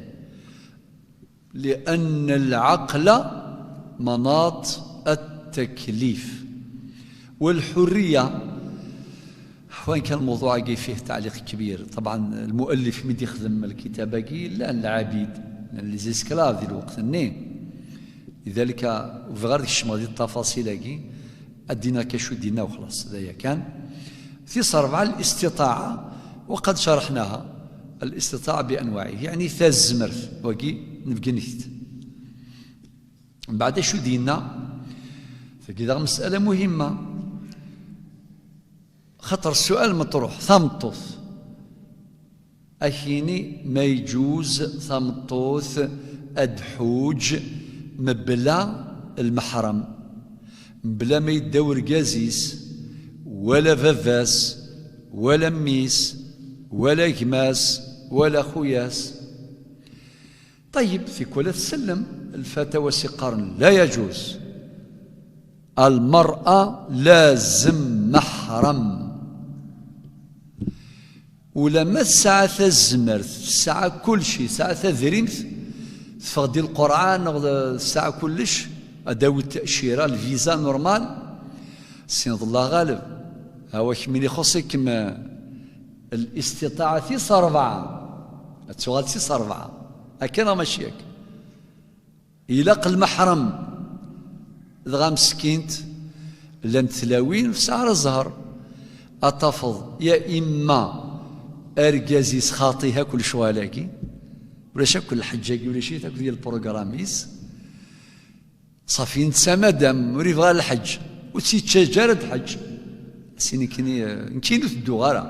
لأن العقل مناط التكليف والحرية. وإن كان الموضوع-agi فيه تعليق كبير. طبعا المؤلف mi d-ixdem الكتاب-agi, llan lɛabid, llan les esclaves di lweqt-nni. Lidalik, ur bɣiɣ ara ad kecmeɣ di ttafaṣil-agi, ad d-iniɣ kan acu d-yenna u xlaṣ, d aya kan. Tis ṛebɛa, الاستطاعة, وقد شرحناها. الاستطاعة بأنواعه, yeɛni tazmert, wagi nebgen-it. Mbeɛd acu d-yenna? Tagi daɣ مسألة مهمة. Xaṭer السؤال مطروح, tameṭṭut. Ad k-yini ma yeǧuz tameṭṭut ad tḥuǧ mebla lmeḥrem, mebla ma yedda urgaz-is, wala baba-s, wala mmi-s, wala gma-s, wala xuya-s. Ṭeyyeb, tikwal ad tsellem, lfatawa s-iqqaren لا يجوز. المرأة لازم محرم. Ulamma tesɛa tazmert, tesɛa kulci, tesɛa tadrimt, teffeɣ-d i Lqurɛan, neɣ tesɛa kullec, ad d-tawi tacira, lviza normal, tessineḍ Allah ɣaleb. Awa kemmini ixuṣ-ikem, eh, الاستطاعة tis ṛebɛa. Ad tuɣal tis ṛebɛa. Akka neɣ mačči akka? Ilaq lmeḥrem. Dɣa meskint, llant tlawin ur tesɛi ara zzher. Ad tafeḍ ya imma argaz-is xaṭi akk lecɣal-agi, ulac akk lḥeǧǧ-agi, ulac-it akk di lprogram-is. Ṣafi, netta madam ur yebɣi ara lḥeǧǧ, ur tt-yettaǧǧa ara ad tḥeǧǧ. As-ini nekkini, eh, nekkini ur tedduɣ ara.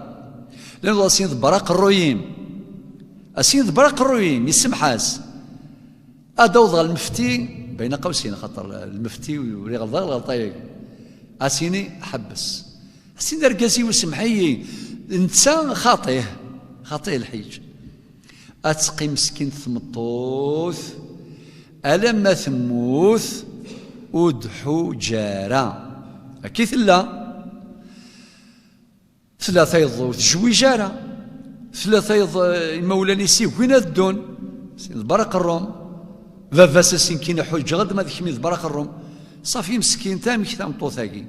Llan waḍ sin ḍebber aqerruy-im. As-ini ḍebber aqerruy-im, yessemḥ-as. Ad d-awḍeɣ ɣer lmefti, bayna qawsin, xaṭer lmefti ur iɣelḍ ara lɣelṭa-agi. As-ini ḥebbes. As-ini argaz-iw, semmeḥ-iyi, netta xaṭi, xaṭi lḥiǧ. Ad teqqim meskint tmeṭṭut alamma temmut, ur d-tḥuǧ ara. Akka i tella. Tella tayeḍ ur tejwij ara. Tella tayeḍ, eh, imawlan-is ugin ad ddun. Sin d baraq ṛṛum. Baba-s asenkin iḥuǧǧeɣ-d ma d kemm i d baraq ṛṛum. Ṣafi meskint, amek tameṭṭut-agi?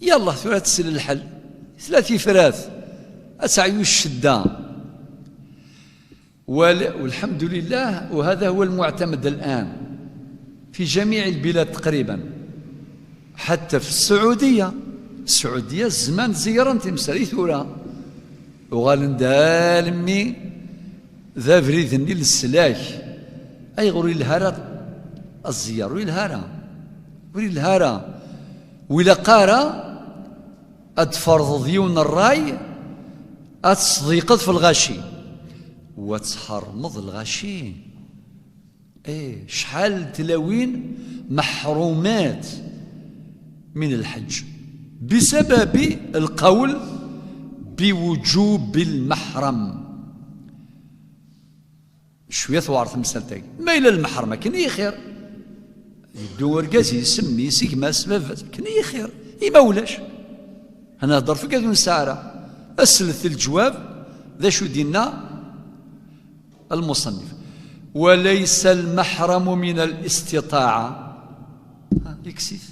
Yallah, tura ad tsel lḥal. Tella tifrat, ad teɛyu ccedda. Wal-, والحمد لله، وهذا هو المعتمد الآن في جميع البلاد تقريبا، حتى في السعودية. السعودية زمان زيرن تمسري ثورة، وغالن دالمي ذا بريد النيل السلاك. أي غوري الهارة الزيار، وي الهارة، وي الهارة، ولا قارة. Ad tferḍeḍ yiwen n ṛṛay, ad tesḍiqeḍ f lɣaci, wa tḥermeḍ lɣaci. Eh, شحال tlawin محرومات من الحج بسبب القول بوجوب المحرم. Cwiya tewɛer temsalt-agi. Ma yella lmeḥrem, akken i xir. Yeddu urgaz, yesem-, yesegmas, baba-s, akken i xir. I ma ulac? Ad nehder f wigad ur nesɛi ara. Aslet lǧwab, d acu d-inna lmuṣennif? وليس المحرم من الاستطاعة. Ha, yekkes-it.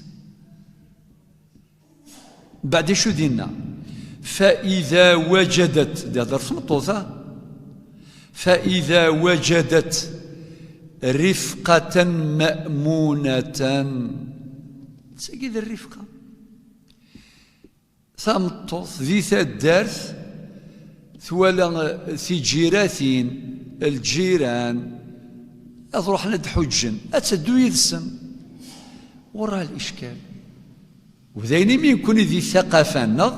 Mbeɛd acu dinna? فإذا وجدت, d ihder f tmeṭṭut, ha? فإذا وجدت رفقة مأمونة. Tagi d rrifqa. Tameṭṭut di taddart twala tiǧiratin, lǧiran, ad ruḥen ad ḥuǧǧen, ad teddu yid-sen. Werra lickal. U d ayen imi nekkni di ttaqafa-nneɣ,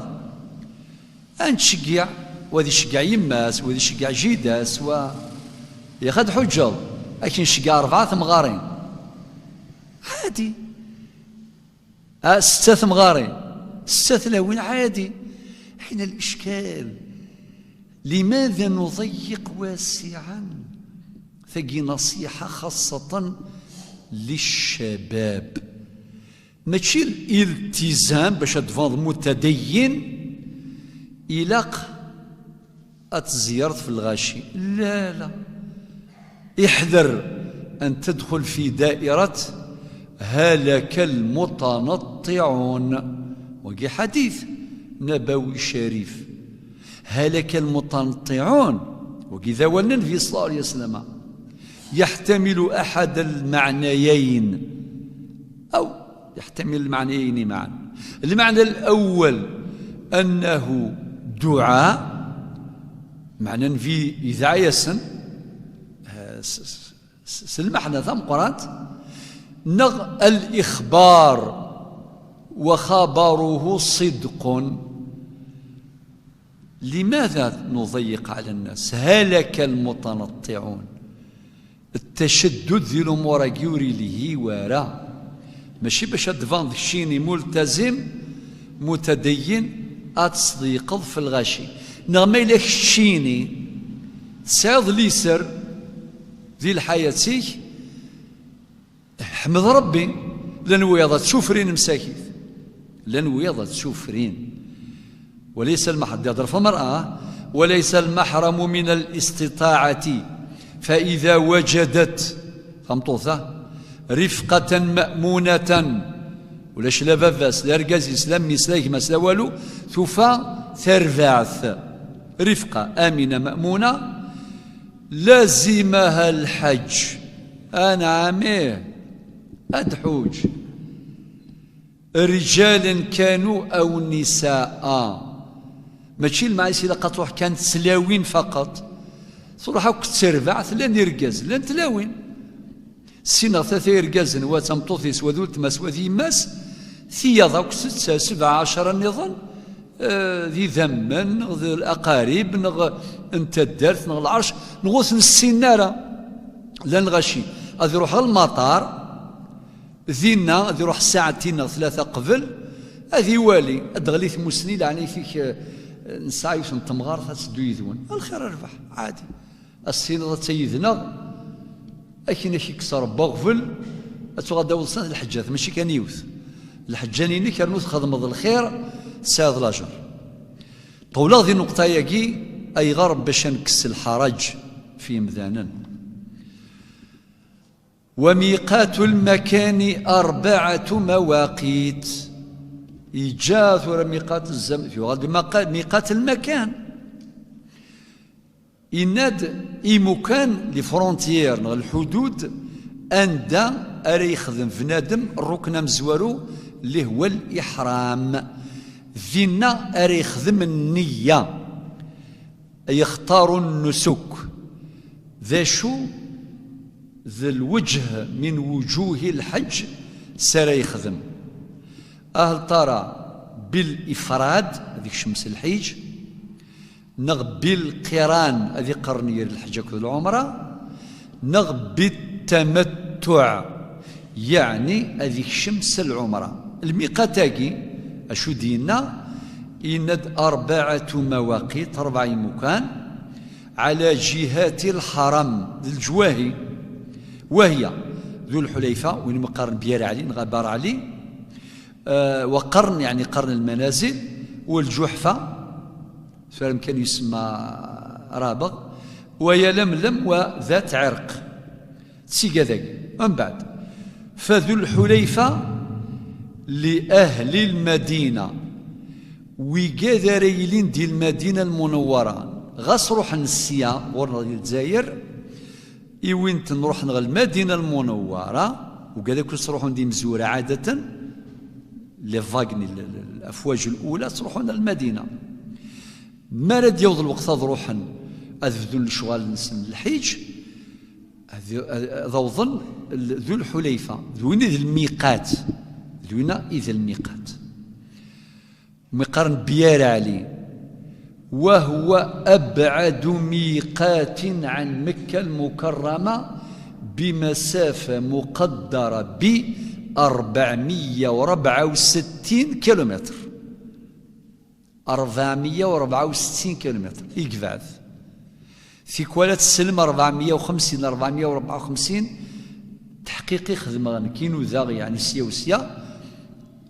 ad nettceggiɛ, wa ad iceggeɛ yemma-s, wa ad iceggeɛ jida-s, wa, yak ad ḥuǧǧeḍ, ad k-nceggeɛ rebɛa temɣarin. Ɛadi. Ah, setta temɣarin, setta tlawin, ɛadi. حين الإشكال، لماذا نضيق واسعا؟ Tagi نصيحة خاصة للشباب. Mačči الالتزام باش ad tbaneḍ متدين, ilaq ad tzeyyreḍ f lɣaci. لا، لا. احذر أن تدخل في دائرة هلك المتنطعون. Wagi ḥadit nabawi carif. هلك المتنطعون. Wagi d awal n Nnbi صلى الله عليه وسلم. يحتمل أحد المعنيين أو يحتمل المعنيين معا. المعنى الأول أنه دعاء، معنى في إذاعة يسن، آه، س-، س-، س-، المعنى ثم قرأت، نغ الإخبار وخبره صدق. لماذا نضيق على الناس؟ هلك المتنطعون. التشدد di lumuṛ-agi ur ilhi wara. Mačči bac ad d-tbaneḍ keččini multazim, mutadeyyin, ad tesḍeyqeḍ f lɣaci. Neɣ ma yella keččini tesɛiḍ liser di lḥayat-ik, ḥmed Ṛebbi, llan wiyaḍ ad ttufrin msakit. Llan wiyaḍ ad ttufrin. وليس المحرم, d-ihder f lmer'a, وليس المحرم من الاستطاعة فإذا وجدت, tameṭṭut-a, رفقة مأمونة, ulac la baba-s, la argaz-is, la mmi-s, la gma-s, la walu, tufa tarbaɛt, رفقة آمنة مأمونة, لزمها الحج. Anɛam, ih, ad tḥuǧ. رجالا كانوا أو نساء. Mačči lmeɛna-s ilaq ad truḥ kan d tlawin faqat. Truḥ akk d terbaɛt, llan irgazen, llan tlawin. Ssineɣ tlata irgazen, wa d tameṭṭut-is, wa d weltma-s, wa d yemma-s, tiyaḍ akk setta, sebɛa, ɛecra nniḍen, eh, d idammen, neɣ d laqarib, neɣ n taddart, neɣ lɛerc, neɣ ur ten-ssinen ara. Llan lɣaci. Ad iruḥ ɣer lmaṭar, dinna ad iruḥ ssaɛtin neɣ tlata qbel, ad iwali, ad d-teɣli tmussni, leɛnayet-ik, eh, nesɛa yiwet n temɣart ad teddu yid-wen. A lxir a rrbeḥ, ɛadi. Ad s-tiniḍ atta yid-neɣ, akken ad k-ikkes Ṛebbi aɣbel, ad tuɣal d awḍes n lḥeǧǧat, mačči kan yiwet. Lḥeǧǧa-nni-inek, rnu txedmeḍ lxir, tesɛiḍ lajeṛ. Ṭewleɣ di nneqṭa-yagi, ayɣer bac ad nekkes lḥaraǧ f yemdanen. وميقات المكان أربعة مواقيت. Yeǧǧa tura miqat zzam, yuɣal-d maqa-, miqat lmakan. Yenna-d imukan, les frontières neɣ lḥudud, anda ara yexdem bnadem rrukn amezwaru, اللي هو الإحرام. Dinna ara yexdem nniya, يختار النسك. D acu d lweǧh min wuǧuhi lḥeǧ s ara yexdem? Ahel tara bil ifrad, ad ikcem s lḥiǧ, neɣ bil qiran, ad iqarn gar lḥeǧ akked lɛumra, neɣ bit tamattuɛ, yeɛni ad ikcem s lɛumra. Lmiqat-agi, acu d-yenna? Yenna-d arbaɛatu mawaqit, rebɛa imukan, ɛala ǧihati lḥaram, d leǧwahi, wahiya, du lḥulayfa, win mi qqaren Byar Ɛli, neɣ Abar Ɛli, eh, wa qqaren, yeɛni qqaren lmanazil, wa lǧuḥfa, tura amkan yusemma Rabeɣ, wa Yalamlam, wa Dat Ɛirq. Tsiga dagi. Mbeɛd, fadu lḥulayfa li ahli lmadina. Wigad ara yilin di Lmadina Lmunawwara, ɣas ruḥen sya, ɣur-neɣ di Lezzayer, iwin-ten ruḥen ɣer Lmadina Lmunawwara, ugad akk ttruḥun d imezwura ɛadatan, les vagues, l-, l-, l-, afwaj lula, ttruḥun ɣer Lmadina. Mi ara d-yaweḍ lweqt ad ruḥen, ad bdun lecɣal-nsen n lḥiǧ, ad, ad, ad awḍen l-, du lḥulayfa, d win i d lmiqat, d winna i d lmiqat. Mi qqaren Byar Ɛli, وهو أبعد ميقات عن مكة المكرمة بمسافة مقدرة ب أربعمية وربعة وستين كيلومتر. أربعمية وربعة وستين كيلومتر i yebɛed. Tikwal ad teslem أربعمية وخمسين, أربعمية وربعة وخمسين, teḥqiqi xedmeɣ nekk, i nudaɣ, yeɛni sya u sya,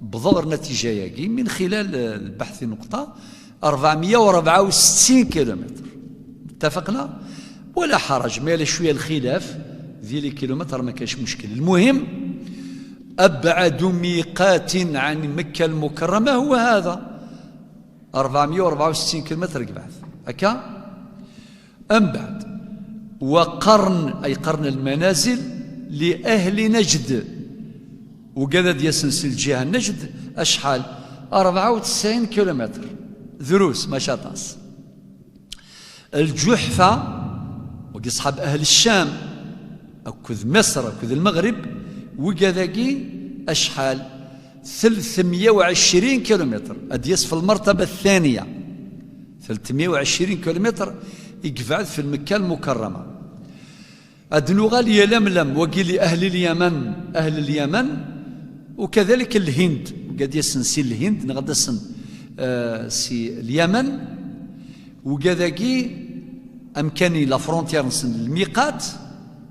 wwḍeɣ ɣer natija-agi min xilal, eh, lbeḥt i neqṭa, أربعمية وربعة وستين كيلومتر. اتفقنا؟ ولا حرج، ما لا شوية الخلاف ذي لي كيلومتر ما كانش مشكل. المهم، أبعد ميقات عن مكة المكرمة هو هذا، أربعمية وربعة وستين كيلومتر i yebɛed. هكا؟ أم بعد، وقرن، أي قرن المنازل، لأهل نجد. وقال ديسن سي الجهة نجد أشحال؟ أربعة وتسعين كيلومتر. دروس، ماشي أطاس. الجحفة، وقي صحاب أهل الشام، أكد مصر، أكد المغرب، وقذاقي أشحال؟ ثلاثمية وعشرين كيلومتر، أديس في المرتبة الثانية. ثلاثمية وعشرين كيلومتر يقبعد في المكة المكرمة. أدنوغال يلملم، وقيل أهل اليمن، أهل اليمن، وكذلك الهند، قد يسن سي الهند، نغدسن، آه، سي اليمن، وكذاقي أمكاني لا فرونتيير نسن الميقات،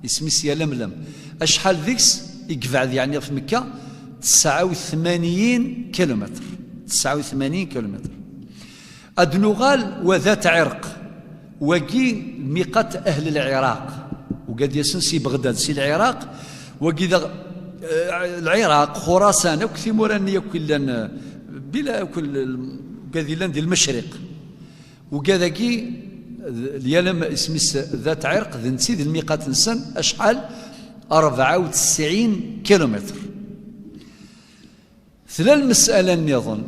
اسمي سي يلملم. أشحال ذيكس يقبعد يعني في مكة؟ تسعة وثمانين كيلومتر، تسعة وثمانين كيلومتر. أدنوغال وذات عرق، وقي ميقات أهل العراق، وقد يسن سي بغداد سي العراق، وقي ذا، آه، العراق، خراسان، أكو ثيموران يكو لن، بلا كل، قد لن دي المشرق. وكذاكي اليالم اسميس ذات عرق، ذ نتي ذ الميقات نسن أشحال؟ أربعة وتسعين كيلومتر. ثلا المسألة النظن،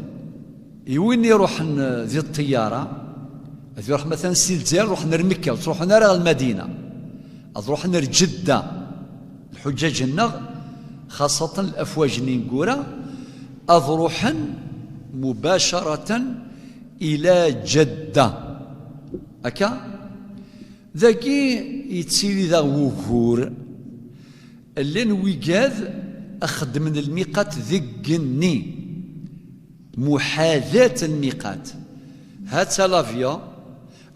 يوين يروح ن-، ذي الطيارة، ذي يروح مثلًا سي الجزائر، روح نرمكة، وتروح نرى المدينة، أروح نرجدة. الحجاج النغ، خاصة الأفواج نينكورا، أروحن مباشرة إلى جدة. هكا؟ ذاكي يتسيري ذا وغور. Llan wigad a xeddmen lmiqat deg igenni, muḥadat lmiqat. Ha-tt-a l'avion,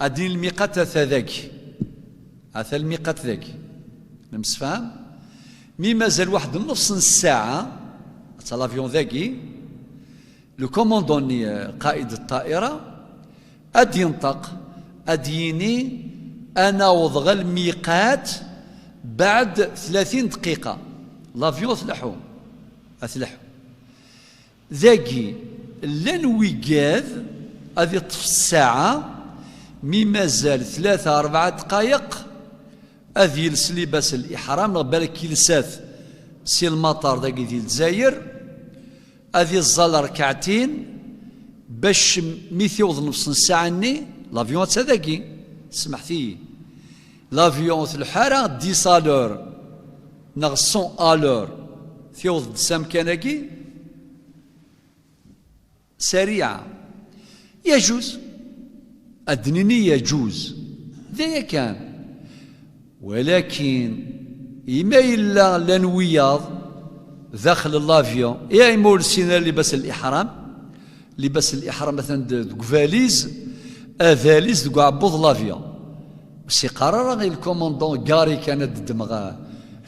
ad d-yini lmiqat ata dagi, ata lmiqat dagi. Nemsefham? Mi mazal waḥed nnefṣ n ssaɛa, ata l'avion dagi, le commandant-nni, eh, qaid ṭṭaira, ad d-yenṭeq, ad d-yini: "Ad naweḍ ɣer lmiqat beɛd tlatin dqiqa." L'avion ad tleḥḥu, ad tleḥḥu. Dagi, Llan wigad ad iṭṭef ssaɛa, mi mazal tlata rebɛa dqayeq, ad yels libas l-iḥram, neɣ balak yelsa-t si lmaṭar dagi di Lezzayer, ad iẓẓal rkaɛtin, bac mi tiweḍ nnefṣ n ssaɛa-nni, l'avion atta dagi, smeḥt-iyi, l'avion ur tleḥḥu ara dix à l'heure, neɣ cent à l'heure, tiweḍ-d s amkan-agi, sariɛa. Yajuz. Ad d-nini yajuz. D aya kan. Walakin, ima yella llan wiyaḍ daxel n l'avion, ya ima ur lsin ara libas n liḥram, libas n liḥram atan d-, deg uvaliz, avaliz deg uɛebbuḍ n l'avion. Ur s-iqqar ara i lkumandun gari kan ad d-ddmeɣ, ah,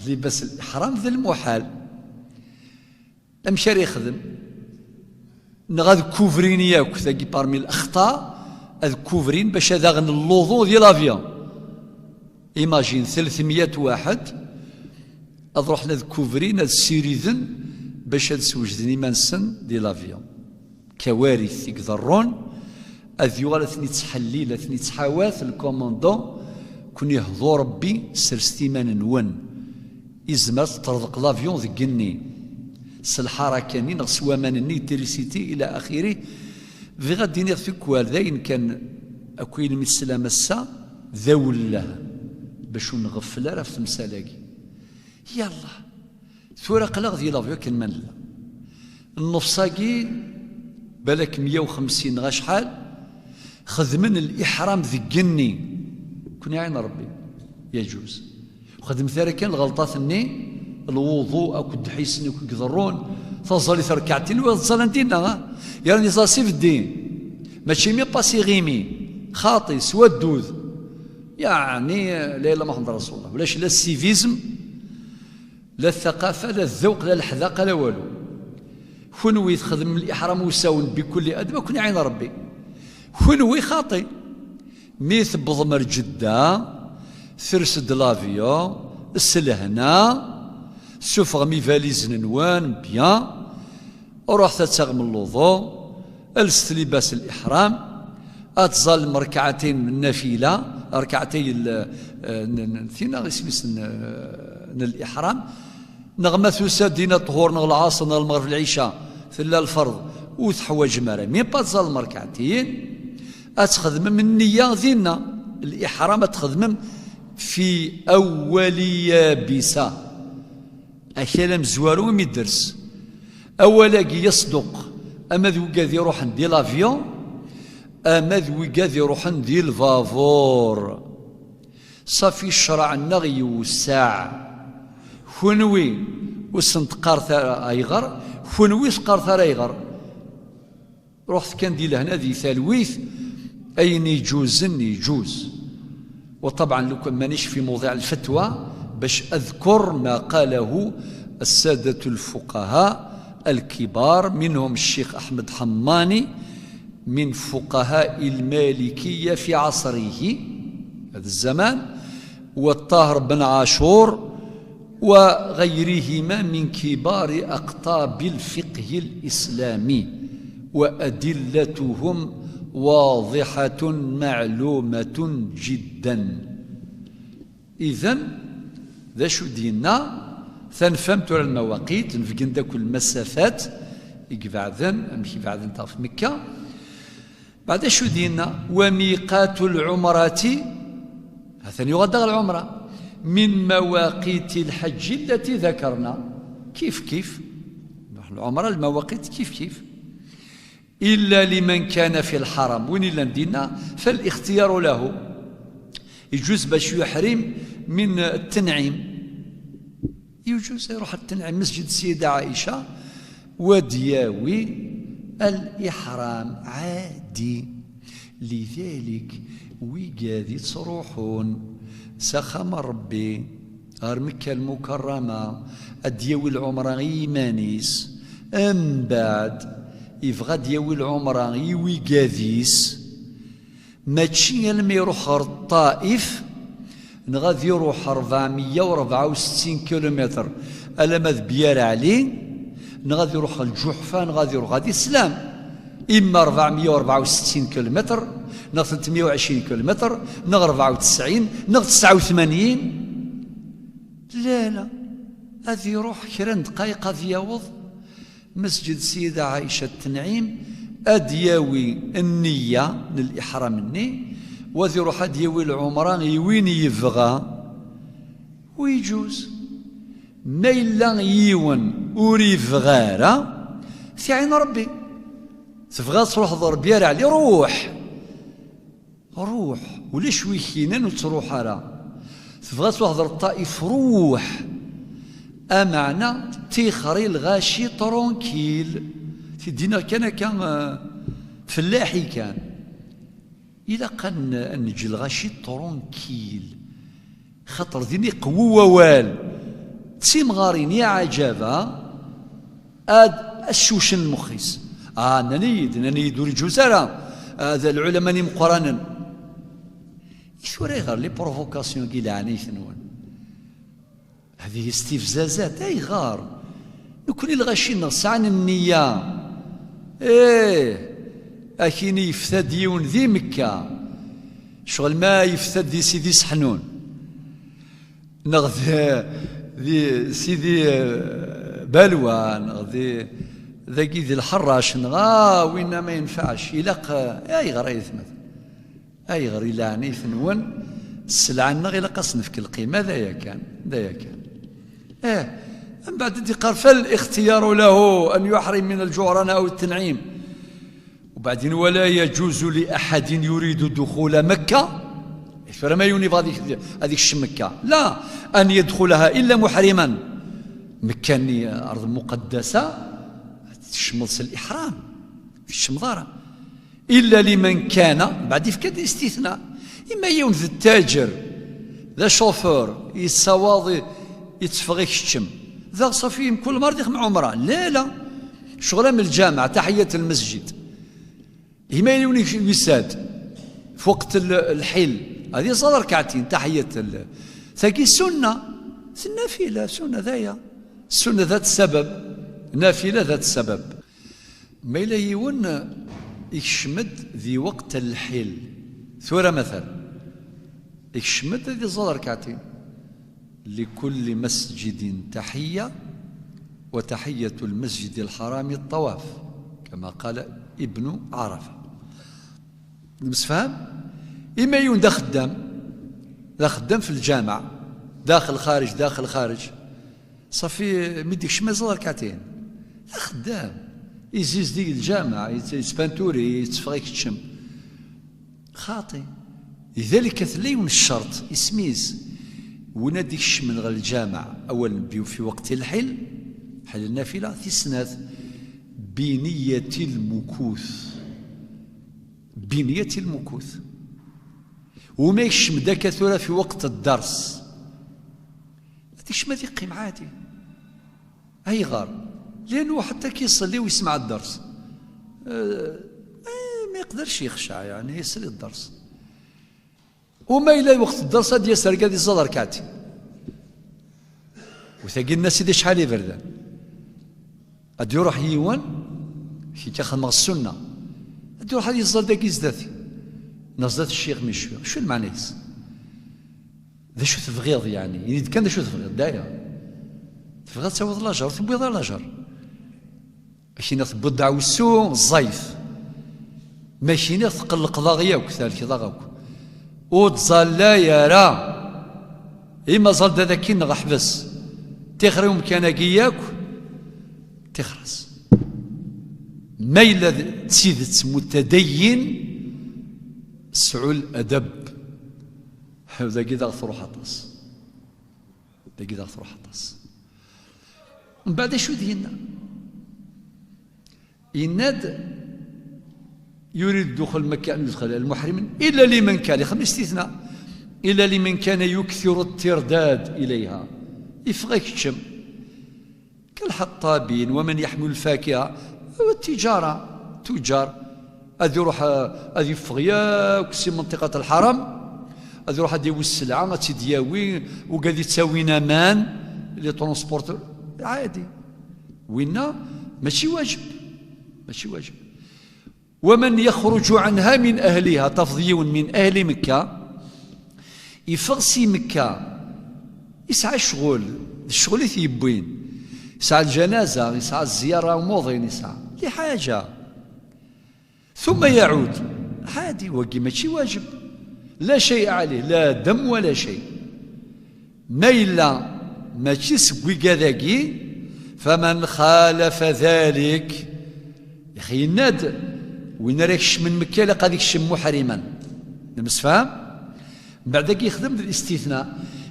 libas n liḥram, d lmuḥal. Amek ara yexdem? Neɣ ad kuvrin yakk, tagi parmi lexṭa, ad kuvrin bac ad aɣen luḍu di l'avion. Imagine, telt meyya waḥed, ad ruḥen ad kuvrin, ad ssiriden, bac ad swejden iman-nsen di l'avion. Kawarit i iḍerrun, ad yuɣal ad ten-ittḥellil, ad ten-ittḥawat lkumandun, ken ihḍu Rebbi, sserset iman-nwen. Izmer ad teṭṭerḍeq l'avion deg igenni, s lḥaraka-nni neɣ s waman-nni, trisiti, ila axiri. Bɣiɣ ad d-iniɣ tikwal, d ayen kan akk ayen mi teslam ass-a, d awelleh, bac ur nɣeffel ara ɣef temsal-agi. Yallah, tura aql-aɣ di l'avion akken ma nella. Nnefṣ-agi, balak meyya u xemsin neɣ acḥal, xedmen liḥram deg igenni. Ken iɛin Rebbi, yajuz. Ur xedmet ara kan lɣelṭat-nni, lwuḍu akked ddḥis-nni akk i iḍerrun, taẓallit rkaɛtin, wa ẓẓalen dinna, ah. Yerna iẓẓal s ibeddi. Mačči mi pas iɣimi, xaṭi, s waddud. Yeɛni, la ilaha illallah Muḥemmed Rasulullah. Ulac la civisme, la ttaqafa, la ddewq, la leḥdaqa, la walu. Kunwi txedmem liḥram usawen bikulli adab, ad ken-iɛin Rebbi. Kunwi xaṭi. Mi tewwḍem ar Ǧedda, ters-d l'avion s lehna, tessufɣem ivalizen-nwen, bien, ruḥet ad taɣem luḍu, alset libas liḥram, ad tẓallem rkaɛtayn n nafila, rkaɛtay l-, n, n, tina isem-is n, n liḥram, neɣ ma tusa-d dinna ṭhur, neɣ lɛaṣer, neɣ lmeɣreb, lɛica, tella lferḍ, ur teḥwaǧem ara. Mi pa tẓallem rkaɛtayn, ad txedmem nniya dinna. Liḥram ad txedmem fi awwali yabisa. Akal amezwaru imi dders. Awal-agi yesduq ama d wigad iruḥen di l'avion, ama d wigad iruḥen di lbabur. Safi ccṛeɛ-nneɣ yewseɛ. Kunwi ur sen-teqqaret ara ayɣer, kunwi ur teqqaret ara ayɣer. Ruḥet kan di lehna, di talwit, ayen iǧuzen iǧuz. وطبعا لو كان مانيش في موضع الفتوى باش أذكر ما قاله السادة الفقهاء الكبار، منهم الشيخ أحمد حماني من فقهاء المالكية في عصره، هذا الزمان، والطاهر بن عاشور، وغيرهما من كبار أقطاب الفقه الإسلامي، وأدلتهم واضحة معلومة جدا. إذن، d acu d-yenna? Tanfam tura lmawaqit, nbeggen-d akk lmasafat i ibeɛden, amek i beɛdent ɣef Mekka. Beɛd acu d-yenna? وميقات العمرة, ha-t-an yuɣal-d ɣer lɛumra, من مواقيت الحج التي ذكرنا. Kif kif. Nruḥ lɛumra, lmawaqit kif kif. إلا لمن كان في الحرم. Win illan dinna, فالاختيار له. Iǧuz bac yuḥrim min at-Tanɛim. Iǧuz iruḥ at-Tanɛim, masǧid Ssida Ɛica, wa d-yawi al-iḥram ɛadi. Lidalik, wigad ittruḥun s axxam n Rebbi ɣer Mekka Lmukarrama, ad d-yawi lɛumra i yiman-is, mbeɛd, ibɣa ad d-yawi lɛumra i wigad-is, mačči almi iruḥ ɣer Ṭṭaif, neɣ ad iruḥ ṛebɛemya u ṛebɛa u settin kilumitr alamma d Byar Ɛli, neɣ ad iruḥ ɣer Lǧuḥfa, neɣ ad iruḥ ɣer Islam. Imma ṛebɛemya u ṛebɛa u settin kilomètre, neɣ tlettmya u ɛecrin kilomètre, neɣ ṛebɛa u tesɛin, neɣ tesɛa u tmanyin. La, la. Ad iṛuḥ kra n dqayeq ad yaweḍ Mesǧid Ssida Ɛica Tenɛim, ad d-yawi nniya n liḥram-nni, u ad iṛuḥ ad d-yawi lɛumra i win yebɣa. Ur yeǧǧuz. Ma yella yiwen ur yebɣi ara, tiɛin Ṛebbi. Tebɣa ad truḥeḍ ɣer Biar Ɛli, ruḥ. Ruḥ. Ulac wi k-inan ur ttruḥ ara. Tebɣa ad truḥeḍ ɣer Ṭṭaif, ruḥ. Ameɛna, tixer i lɣaci tranquille. Ti d-iniɣ kan akka, eh, fellaḥi kan. Ilaq ad n-, ad neǧǧ lɣaci tranquille. Xaṭer din iqewwi wawal. D timɣarin, ya ɛǧaba, ad, ad ccewcen lmux-is. Ah, nnan-iyi-d, nnan-iyi-d ur iǧuz ara. Ah, d lɛulama n imeqqranen. I tura ayɣer les provocations-agi, leɛnayt-nwen? Hadihi stifzazat, ayɣer? Nekni lɣaci-nneɣ sɛan nniya. Ih, akini yefta-d yiwen di Mekka. Ccɣel ma yefta-d di Sidi Seḥnun, neɣ di, di Sidi, eh, Balwa, neɣ di, dagi di Lḥerrac, neɣ, ah, winna ma yenfeɛc, ilaq, eh, ayɣer ay atmaten? Ayɣer i leɛnayt-nwen sselɛa-nneɣ ilaq ad s-nefk lqima? D aya kan, d aya kan. Eh, mbeɛd i d-iqqar: فالاختيار له أن يحرم من الجعرانة أو التنعيم. وبعدين: ولا يجوز لأحد يريد دخول مكة. Tura ma yiwen yebɣa ad yek-, ad yekcem Mekka, لا أن يدخلها إلا محرما. Mekka-nni أرض مقدسة, ad tecmeḍ s liḥram, ur tecmeḍ ara. إلا لمن كان, بعد يفكد استثناء. إما يون ذي التاجر، ذا شوفور، يسواضي، يتفغي الشم. ذا صافي كل مرة يخم عمرة. لا، لا. شغلة من الجامع، تحية المسجد. إما يون يساد في وقت ال-، الحل. هذه صار ركعتين، تحية ال-، ثقي سنة. النافلة، سنة ذايا. سنة ذات سبب. نافلة ذات سبب. Ma yella yiwen ikcem-d di weqt lḥil, tura matan, ikcem-d ad iẓẓal rkaɛtin. لكل مسجد تحية، وتحية المسجد الحرام الطواف، كما قال ابن عرفة. Nemsefham? Ima yiwen d axeddam, d axeddam fi lǧameɛ, daxel xariǧ, daxel xariǧ. Ṣafi, mi d-ikcem iẓẓal rkaɛtin. D axeddam. Izizdeg lǧameɛ, yett-, yettpanturi, yetteffeɣ ikeččem. Xaṭi. Lidalika tella yiwen ccerṭ, isem-is, win ad ikecmen ɣer lǧameɛ, awal n biw fi weqt lḥil, ḥil nnafila, tis snat, biniyati lmukut. Biniyati lmukut. Wuma ikcem-d akka tura fi weqt dders. Ad ikcem ad iqqim ɛadi. Ayɣer? Lianu ḥetta ki iṣelli u yesmeɛ dders. Eh, eh, ma iqderc yexceɛ, yeɛni, isel i dders. Uma yella lweqt dders, ad d-yas argaz iẓẓal rkaɛtin. U tagi nna sidi acḥal iberdan. Ad d-iruḥ yiwen, kika xedmeɣ ssunna. Ad d-iruḥ ad yeẓẓal dagi zdat-i. Neɣ zdat ccix mi cfiɣ. Acu lmeɛna-is? D acu tebɣiḍ, yeɛni? Ini-d kan d acu tebɣiḍ, d aya. Tebɣiḍ ad tawiḍ lajer, tewwiḍ ara lajer. Akini tewwiḍ deɛwessu, ẓẓayet. Ma kini tqellqeḍ-aɣ yakk, thelkeḍ-aɣ akk. Ur ttẓallay ara. Ima ẓal-d ad akin neɣ ḥbes. Tixer i umkan-agi yakk, tixer-as. Ma yella d tidet mutadayyin, sɛu ladab. Dagi daɣ truḥ aṭas. Dagi daɣ truḥ aṭas. Mbeɛd acu d yenna? Yenna-d: يريد دخول مكة أن يدخل المحرم إلا لمن كان، يخدم استثناء، إلا لمن كان يكثر الترداد إليها. Yeffeɣ ikeččem. كالحطابين ومن يحمل الفاكهة والتجارة، تجار. Ad iruḥ, eh, ad yeffeɣ yakk si منطقة الحرم, ad iruḥ ad yawi sselɛa, ad tt-id-yawi, ugad yettawin aman, les transporteurs, ɛadi. Winna mačči wajeb, mačči wajeb. ومن يخرج عنها من أهلها, tafeḍ yiwen من أهل مكة, yeffeɣ si Mekka, yesɛa ccɣel, d ccɣel i t-yewwin, yesɛa lǧanaza, yesɛa zziyara umuḍin, yesɛa لحاجة, ثم يعود, عادي, wagi mačči واجب, لا شيء عليه, لا دم ولا شيء. Ma yella mačči seg wigad-agi, فمن خالف ذلك, ixi yenna-d, win ara ikecmen Mekka ilaq ad ikcem muḥriman. Nemsefham? Mbeɛd-agi yexdem-d الاستثناء,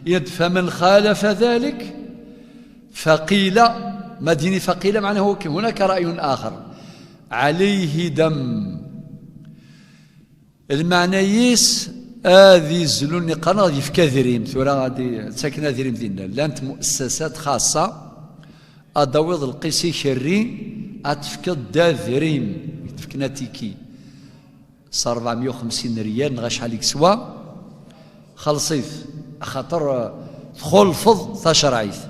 yenna-d, فمن خالف ذلك, فقيل, ma d-yini فقيل, معناه هناك رأي آخر, عليه دم. Lmeɛna-is, ad izlu nniqan, ad yefk adrim. Tura ad d-ttaken adrim dinna. Llant mu'essasat xaṣṣa, ad d-tawiḍ lqis ikerri, ad tefkeḍ d adrim, tefken atiki s rebɛemya u xemsin riyal, neɣ acḥal i yeswa, xelṣ-it, axaṭer, eh, txulfeḍ tacerɛit.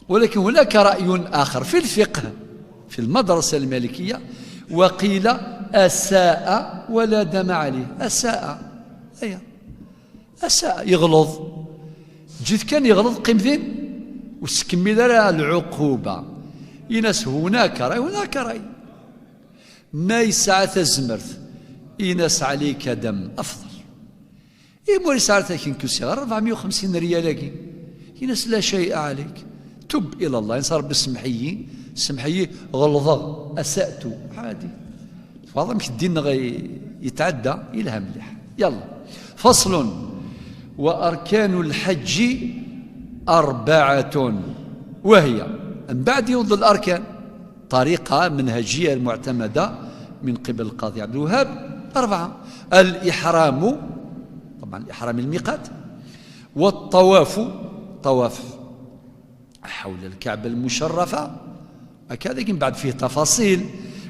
ولكن هناك رأي آخر في الفقه في المدرسة المالكية, وقيل أساء ولا دم عليه. أساء, aya, أساء, yeɣleḍ. Ǧǧet kan yeɣleḍ, qqim din, ur s-kemmil ara lɛuquba. Ini-as هناك رأي, هناك رأي. Ma yesɛa tazmert, ini-as عليك دم, أفضل. Imi ur yesɛi ara takenkusi, ɣer rebɛemya u xemsin riyal-agi, ini-as لا شيء عليك. تب إلى الله, ini-as Rebbi semmeḥ-iyi, semmeḥ-iyi, ɣelḍeɣ, أسأت, عادي. Twaḍ amek ddin-nneɣ i-, yetɛedda, yelha mliḥ. يلا. فصل. وأركان الحج أربعة, وهي, mbeɛd yewweḍ الأركان, طريقة منهجية معتمدة من قبل القاضي عبد الوهاب, أربعة: الإحرام, طبعا الإحرام الميقات, والطواف, طواف حول الكعبة المشرفة, هكذا, لكن بعد فيه تفاصيل,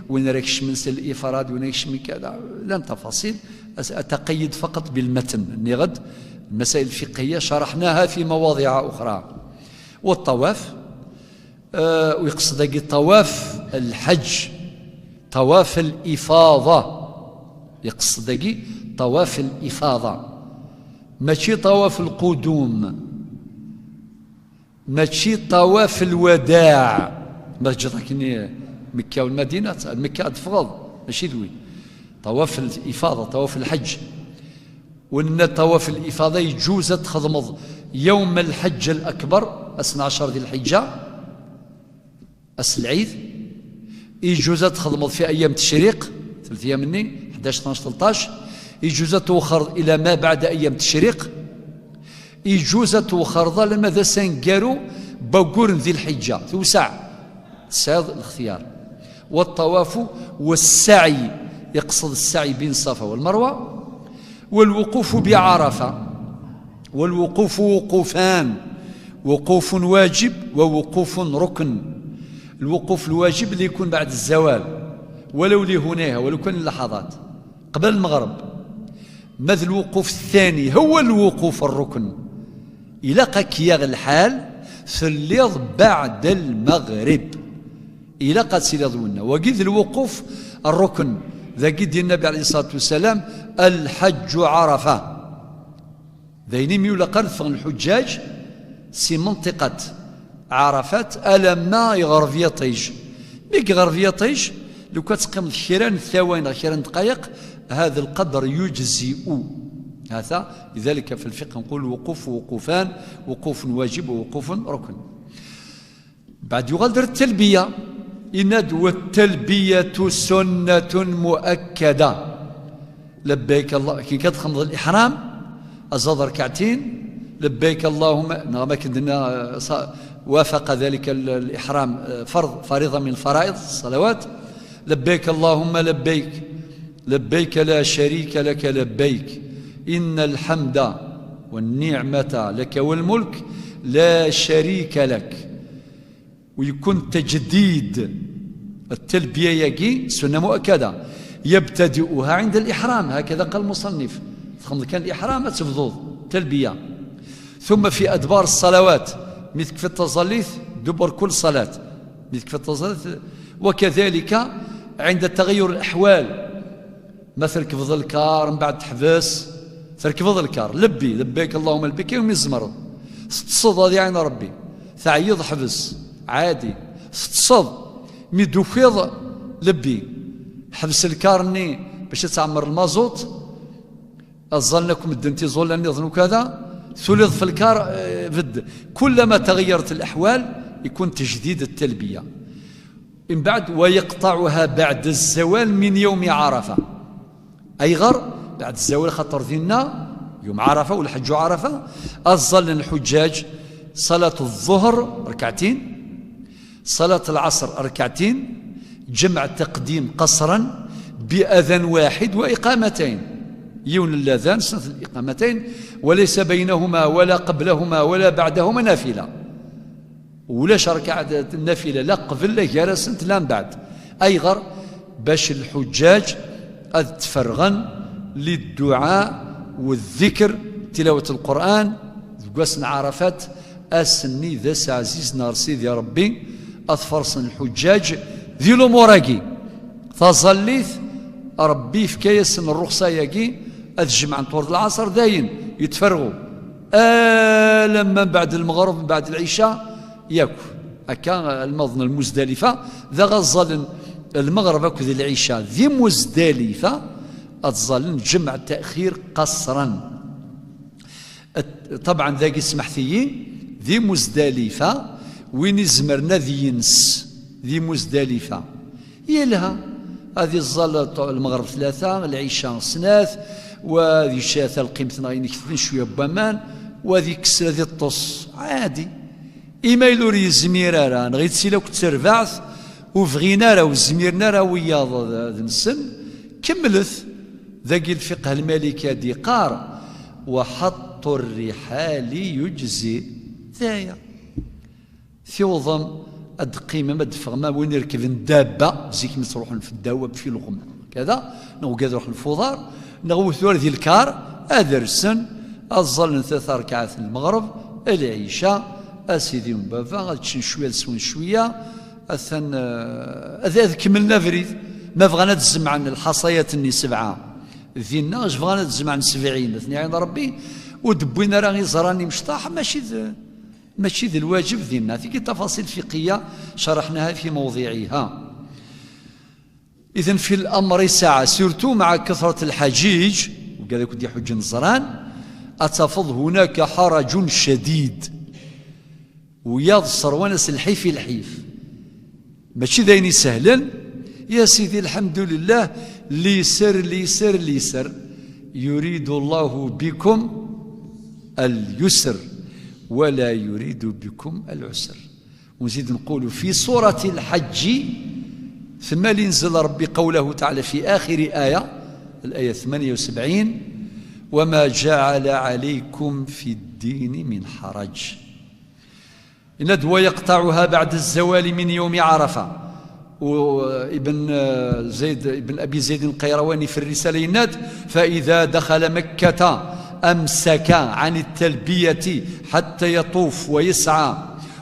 وين راك شمن الإفراد, وين راك شمن كذا, لن تفاصيل, أس-، أتقيد فقط بالمتن, نغد المسائل الفقهية شرحناها في مواضع أخرى. والطواف, آه، ويقصد داكي طواف الحج, طواف الإفاضة, يقصد داكي طواف الإفاضة, ماشي طواف القدوم, ماشي طواف الوداع. ما تجي ضاكني مكة والمدينة, مكة تفضل, ماشي دوي. طواف الإفاضة, طواف الحج. وإن طواف الإفاضة يجوز تخدمض يوم الحج الأكبر, أسنى عشر ذي الحجة, أس العيد. يجوز تخدمض في أيام تشريق, ثلاث أيام مني, حداش، اثناش، ثلطاش. يجوز توخر إلى ما بعد أيام تشريق. يجوز توخر ظل ماذا سنقارو بقور ذي الحجة, توسع, تسعيض الاختيار. والطواف والسعي, يقصد السعي بين الصفا والمروة, والوقوف بعرفة. والوقوف وقوفان: وقوف واجب ووقوف ركن. الوقوف الواجب اللي يكون بعد الزوال, ولو لهنيها, ولو كان لحظات قبل المغرب. ماذ الوقوف الثاني هو الوقوف الركن, إلا قاك يا الحال في الليض بعد المغرب. إلا قد سيلي ظننا وقيد الوقوف الركن, ذا قد النبي عليه الصلاة والسلام: الحج عرفة. Dayni mi ula qal ffɣen lḥuǧǧaǧ si منطقة عرفات alamma iɣreb yiṭij. Mi iɣreb yiṭij, lukan teqqimeḍ kra n ttaway neɣ kra n ddqayeq, هذا القدر يجزئ. هذا لذلك في الفقه نقول وقوف وقوفان: وقوف واجب ووقوف ركن. Mbeɛd yuɣal d التلبية, yenna-d: والتلبية سنة مؤكدة. لبيك الله, كي كتخمض الإحرام, أزاد ركعتين, لبيك اللهم, نعم, كدنا, آه، ص-, وافق ذلك ال-، الإحرام, آه، فرض, فريضة من الفرائض الصلوات. لبيك اللهم لبيك، لبيك لا شريك لك لبيك، إن الحمد والنعمة لك والملك لا شريك لك. ويكون تجديد التلبية ياكي سنة مؤكدة، يبتدئها عند الإحرام، هكذا قال المصنف. تخمض كان الإحرام تبضوض تلبية، ثم في أدبار الصلوات، مثل في التزليث دبر كل صلاة، مثل في التزليث، وكذلك عند تغير الأحوال، ما تركبض الكار من بعد تحبس، تركبض الكار، لبي لبيك اللهم لبيك يوم يزمر، تتصد هذه عين ربي، تعيض حبس، عادي، تتصد، مي دوفيض، لبي، حبس الكار ني باش تعمر المازوت، الظن لكم الدنتي زول نظن كذا، ثلث في الكار، آه، بد. كلما تغيرت الأحوال يكون تجديد التلبية. من بعد، ويقطعها بعد الزوال من يوم عرفة. أيغر بعد الزوال، خاطر دينا يوم عرفة والحج عرفة، أظل الحجاج صلاة الظهر ركعتين، صلاة العصر ركعتين، جمع تقديم قصرا بأذان واحد وإقامتين، يون الأذان سنة الإقامتين، وليس بينهما ولا قبلهما ولا بعدهما نافلة. ولاش ركعة النافلة لا قبل لا جرسنت لا من بعد. أيغر باش الحجاج أذ تفرغن للدعاء والذكر، تلاوة القرآن، دقوسن عرفات، أسني ذس عزيز نار سيدي ربي، أثفرسن الحجاج ذي لوموراكي. فظليت ربي في كيس الرخصة ياكي، أذ جمع طور العصر داين يتفرغوا. آه، لما بعد المغرب، من بعد العشاء، ياك هكا المظن المزدلفة، ذا غزال المغرب أكد العشاء ذي مزدلفة، أتظل جمع تأخير قصرا. طبعا ذاك سمحتي ذي مزدلفة، وين يزمرنا ذي ينس ذي مزدلفة. يلها هذه الظل المغرب ثلاثة، العشاء سنات، وذي شاثة القيمة نغينك شوية بوامان، وذي كسر ذي الطص عادي. إما يلور يزمير أرا نغيت سيلا كنت تربعث، وفغينا أرا وزميرنا أرا وياض ذنسن. كملت ذاك الفقه المالكي دي قار: وحط الرحال يجزي. ذايا في وضم الدقيمة ما دفغ ما وين يركب دابة زيك متروحن في الدواب في الغم كذا، نو قادر روح الفضار، نو ثور ذي الكار، أدرسن، أظل ثلاث ركعات المغرب، العشاء، أسيدي وبابا، غتشن شوية لسون شوية، أثن، آه، أذ-، أذ كملنا فريد. ما بغانا تزمعن الحصيات الني سبعة. ذينا اش بغانا تزمعن سبعين، اثني عين ربي، ودبوينا راه يزراني مشطاح، ماشي ذ-، ماشي ذي الواجب ذينا. في تفاصيل فقهية شرحناها في موضعها. إذن في الأمر ساعة، سيرتو مع كثرة الحجيج، وكذا كنت يحج نزران، أتفض هناك حرج شديد. وياض الصروان الحيف الحيف. ماشي داين يسهلن. يا سيدي الحمد لله، ليسر، ليسر، ليسر. يريد الله بكم اليسر ولا يريد بكم العسر. ونزيد نقول في سورة الحج، ثم ينزل ربي قوله تعالى في آخر آية، الآية ثمانية وسبعين: "وما جعل عليكم في الدين من حرج". إن دوا يقطعها بعد الزوال من يوم عرفة. وابن، آه، زيد، ابن أبي زيد القيرواني في الرسالة يناد: "فإذا دخل مكة أمسك عن التلبية حتى يطوف ويسعى،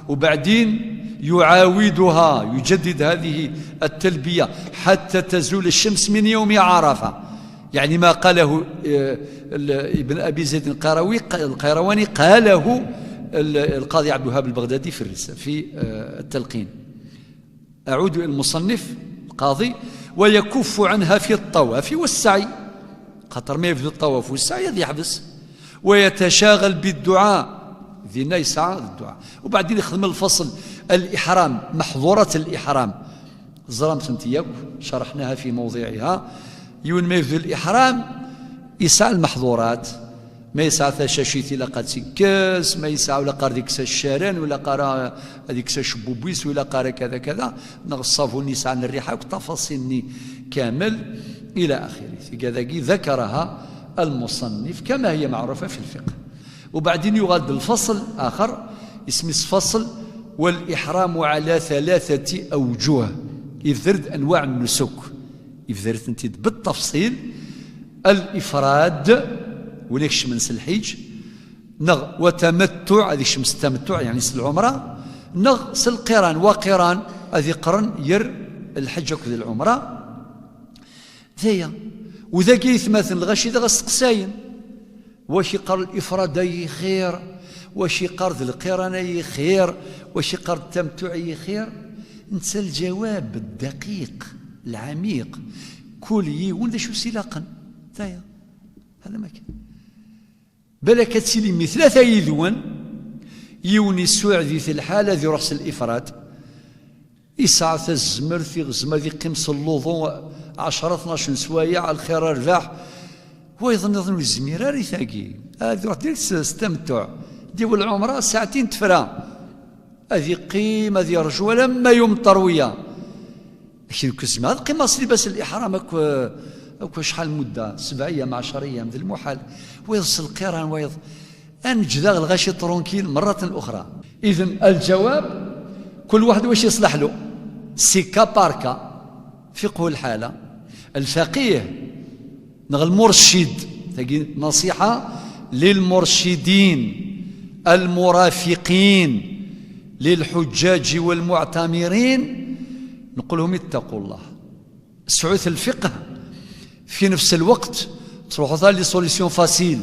وبعدين يعاودها، يجدد هذه التلبية حتى تزول الشمس من يوم عرفة". يعني ما قاله، آه، ال-، ابن أبي زيد القيروي-، القيرواني قاله ال-، القاضي عبد الوهاب البغدادي في الرسالة، في، آه، التلقين. أعود إلى المصنف القاضي: "ويكف عنها في الطواف والسعي". خاطر ما يبدو الطواف والسعي هذا يحبس. "ويتشاغل بالدعاء". ذينا يسعى الدعاء. وبعدين يخدم الفصل الإحرام، محظورات الإحرام. زرمت انت ياك، شرحناها في موضعها. يون ما يبدو الإحرام يسعى المحظورات. ما يسعى ثشاشيت إلا قد سكس، ما يسعى ولا قار ديك الشارن، ولا قار ديك الشبوبيس، ولا قار كذا كذا. نغ الصابون يسعى الريحة، وتفاصيل كامل إلى آخره. كذا ذكرها المصنف كما هي معروفة في الفقه. وبعدين يغاد الفصل آخر، اسمه فصل: "والإحرام على ثلاثة أوجه". يذرد أنواع النسك، يذرد انت بالتفصيل. الإفراد، وليك شمن سلحيج، نغ وتمتع، هذه شمس التمتع، يعني سل العمرة، نغ سل القران، وقران، هذه قرن ير الحج أكد العمرة. D aya. U dagi aytmaten lɣaci dɣa steqsayen: wac iqqar lifrad ay xir? Wac iqqar d lqiran ay xir? Wac iqqar d tamettuɛ ay xir? Netta lǧawab ddaqiq, lɛamiq, kul yiwen d acu s-ilaqen. D aya. Hada ma kan. Balak ad tilim i tlata yid-wen, yiwen yessuɛed-it lḥal ad iruḥ s lifrad, yesɛa tazmert, iɣzem ad iqqim s lluḍu ɛecra tnac n swayeɛ, lxir rrbeḥ. Wayeḍ nniḍen ur yezmir ara i tagi, ad iruḥ direct s, s tamettuɛ. Diw lɛumra saɛtin tefra. Ad iqqim, ad yerju alamma yumṭer wiya. Lakin ur zmireɣ ad qqimeɣ s libas n liḥram akk, akk acḥal mudda, sebɛiyam, ɛecriyam, d lmuḥal. Wayeḍ s lqiran, wayeḍ. Ad neǧǧ daɣ lɣaci tranquille مرة أخرى. Idan, الجواب, كل واحد واش يصلح له. C'est cas par cas. فقه الحالة. الفقيه neɣ المرشد, tagi نصيحة للمرشدين المرافقين للحجاج والمعتمرين, نقول لهم: اتقوا الله. Sɛut lfiqh, fi nefs lweqt truḥeḍ ɣer les solutions faciles.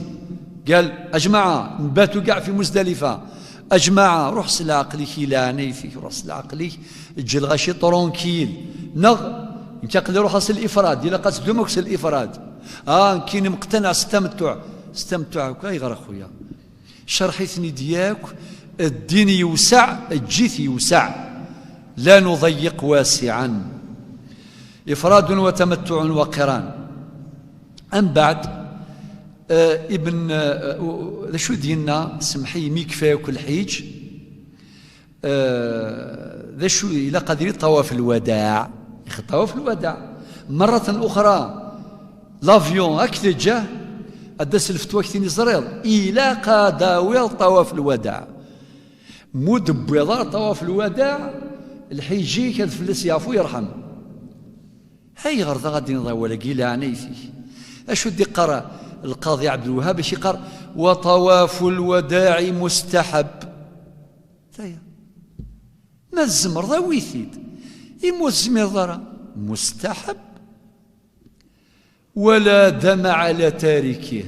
قال: a jmaɛa, nbatu ǧaɛ fi Muzdalifa. A jmaɛa, ruḥ s leɛqel-ik, i leɛnayt-ik, ruḥ s leɛqel-ik, eǧǧ lɣaci tranquille. Neɣ nekk aql-i ruḥeɣ s lifrad, ilaq ad teddum akk s lifrad. Ah, nekkini mqtanaɛ s tamettuɛ. S tamettuɛ akk, ayɣer a xuya? Cerḥ-iten-id yakk, ddin yewseɛ, eǧǧ-it yewseɛ. لا نضيق واسعا. إفراد وتمتع وقران. Mbeɛd, eh, Ibn, eh, u-, d acu d-yenna, semmeḥ-iyi mi yekfa yakk lḥiǧ, eh, d acu ilaq ad yili ṭawaf lwadaɛ? Ixeḍ ṭawaf lwadaɛ. مرة أخرى, l'avion ad k-teǧǧ, ad d-tas lfetwa-k tin i teẓriḍ, ilaq ad d-tawiḍ ṭawaf lwadaɛ. Ma ur d-tewwiḍ ara ṭawaf lwadaɛ, lḥiǧ-ik ad fell-as yeɛfu yerḥem. Ayɣer daɣ ad d-tiniḍ awal-agi, leɛnayt-ik? Acu d-iqqar lqaḍi Ɛebdelwahab? Acu iqqar? وطواف الوداع مستحب. Taya. Ma tzemreḍ, awi-t-id. Imi ur tezmireḍ ara, مستحب. ولا دم على تاركه.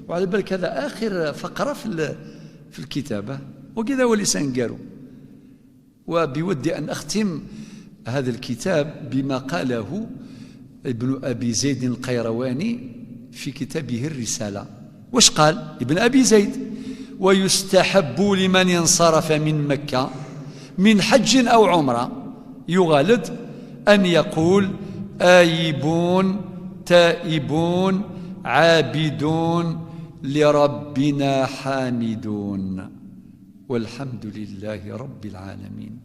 وعلى بالك هذا آخر فقرة في ال-، في الكتاب، ها؟ وكذا هو لسان قارو. وبودي أن أختم هذا الكتاب بما قاله ابن أبي زيد القيرواني في كتابه الرسالة. واش قال ابن أبي زيد؟ ويستحب لمن انصرف من مكة من حج أو عمرة, yuɣal-d, أن يقول: آيبون تائبون عابدون لربنا حامدون. والحمد لله رب العالمين.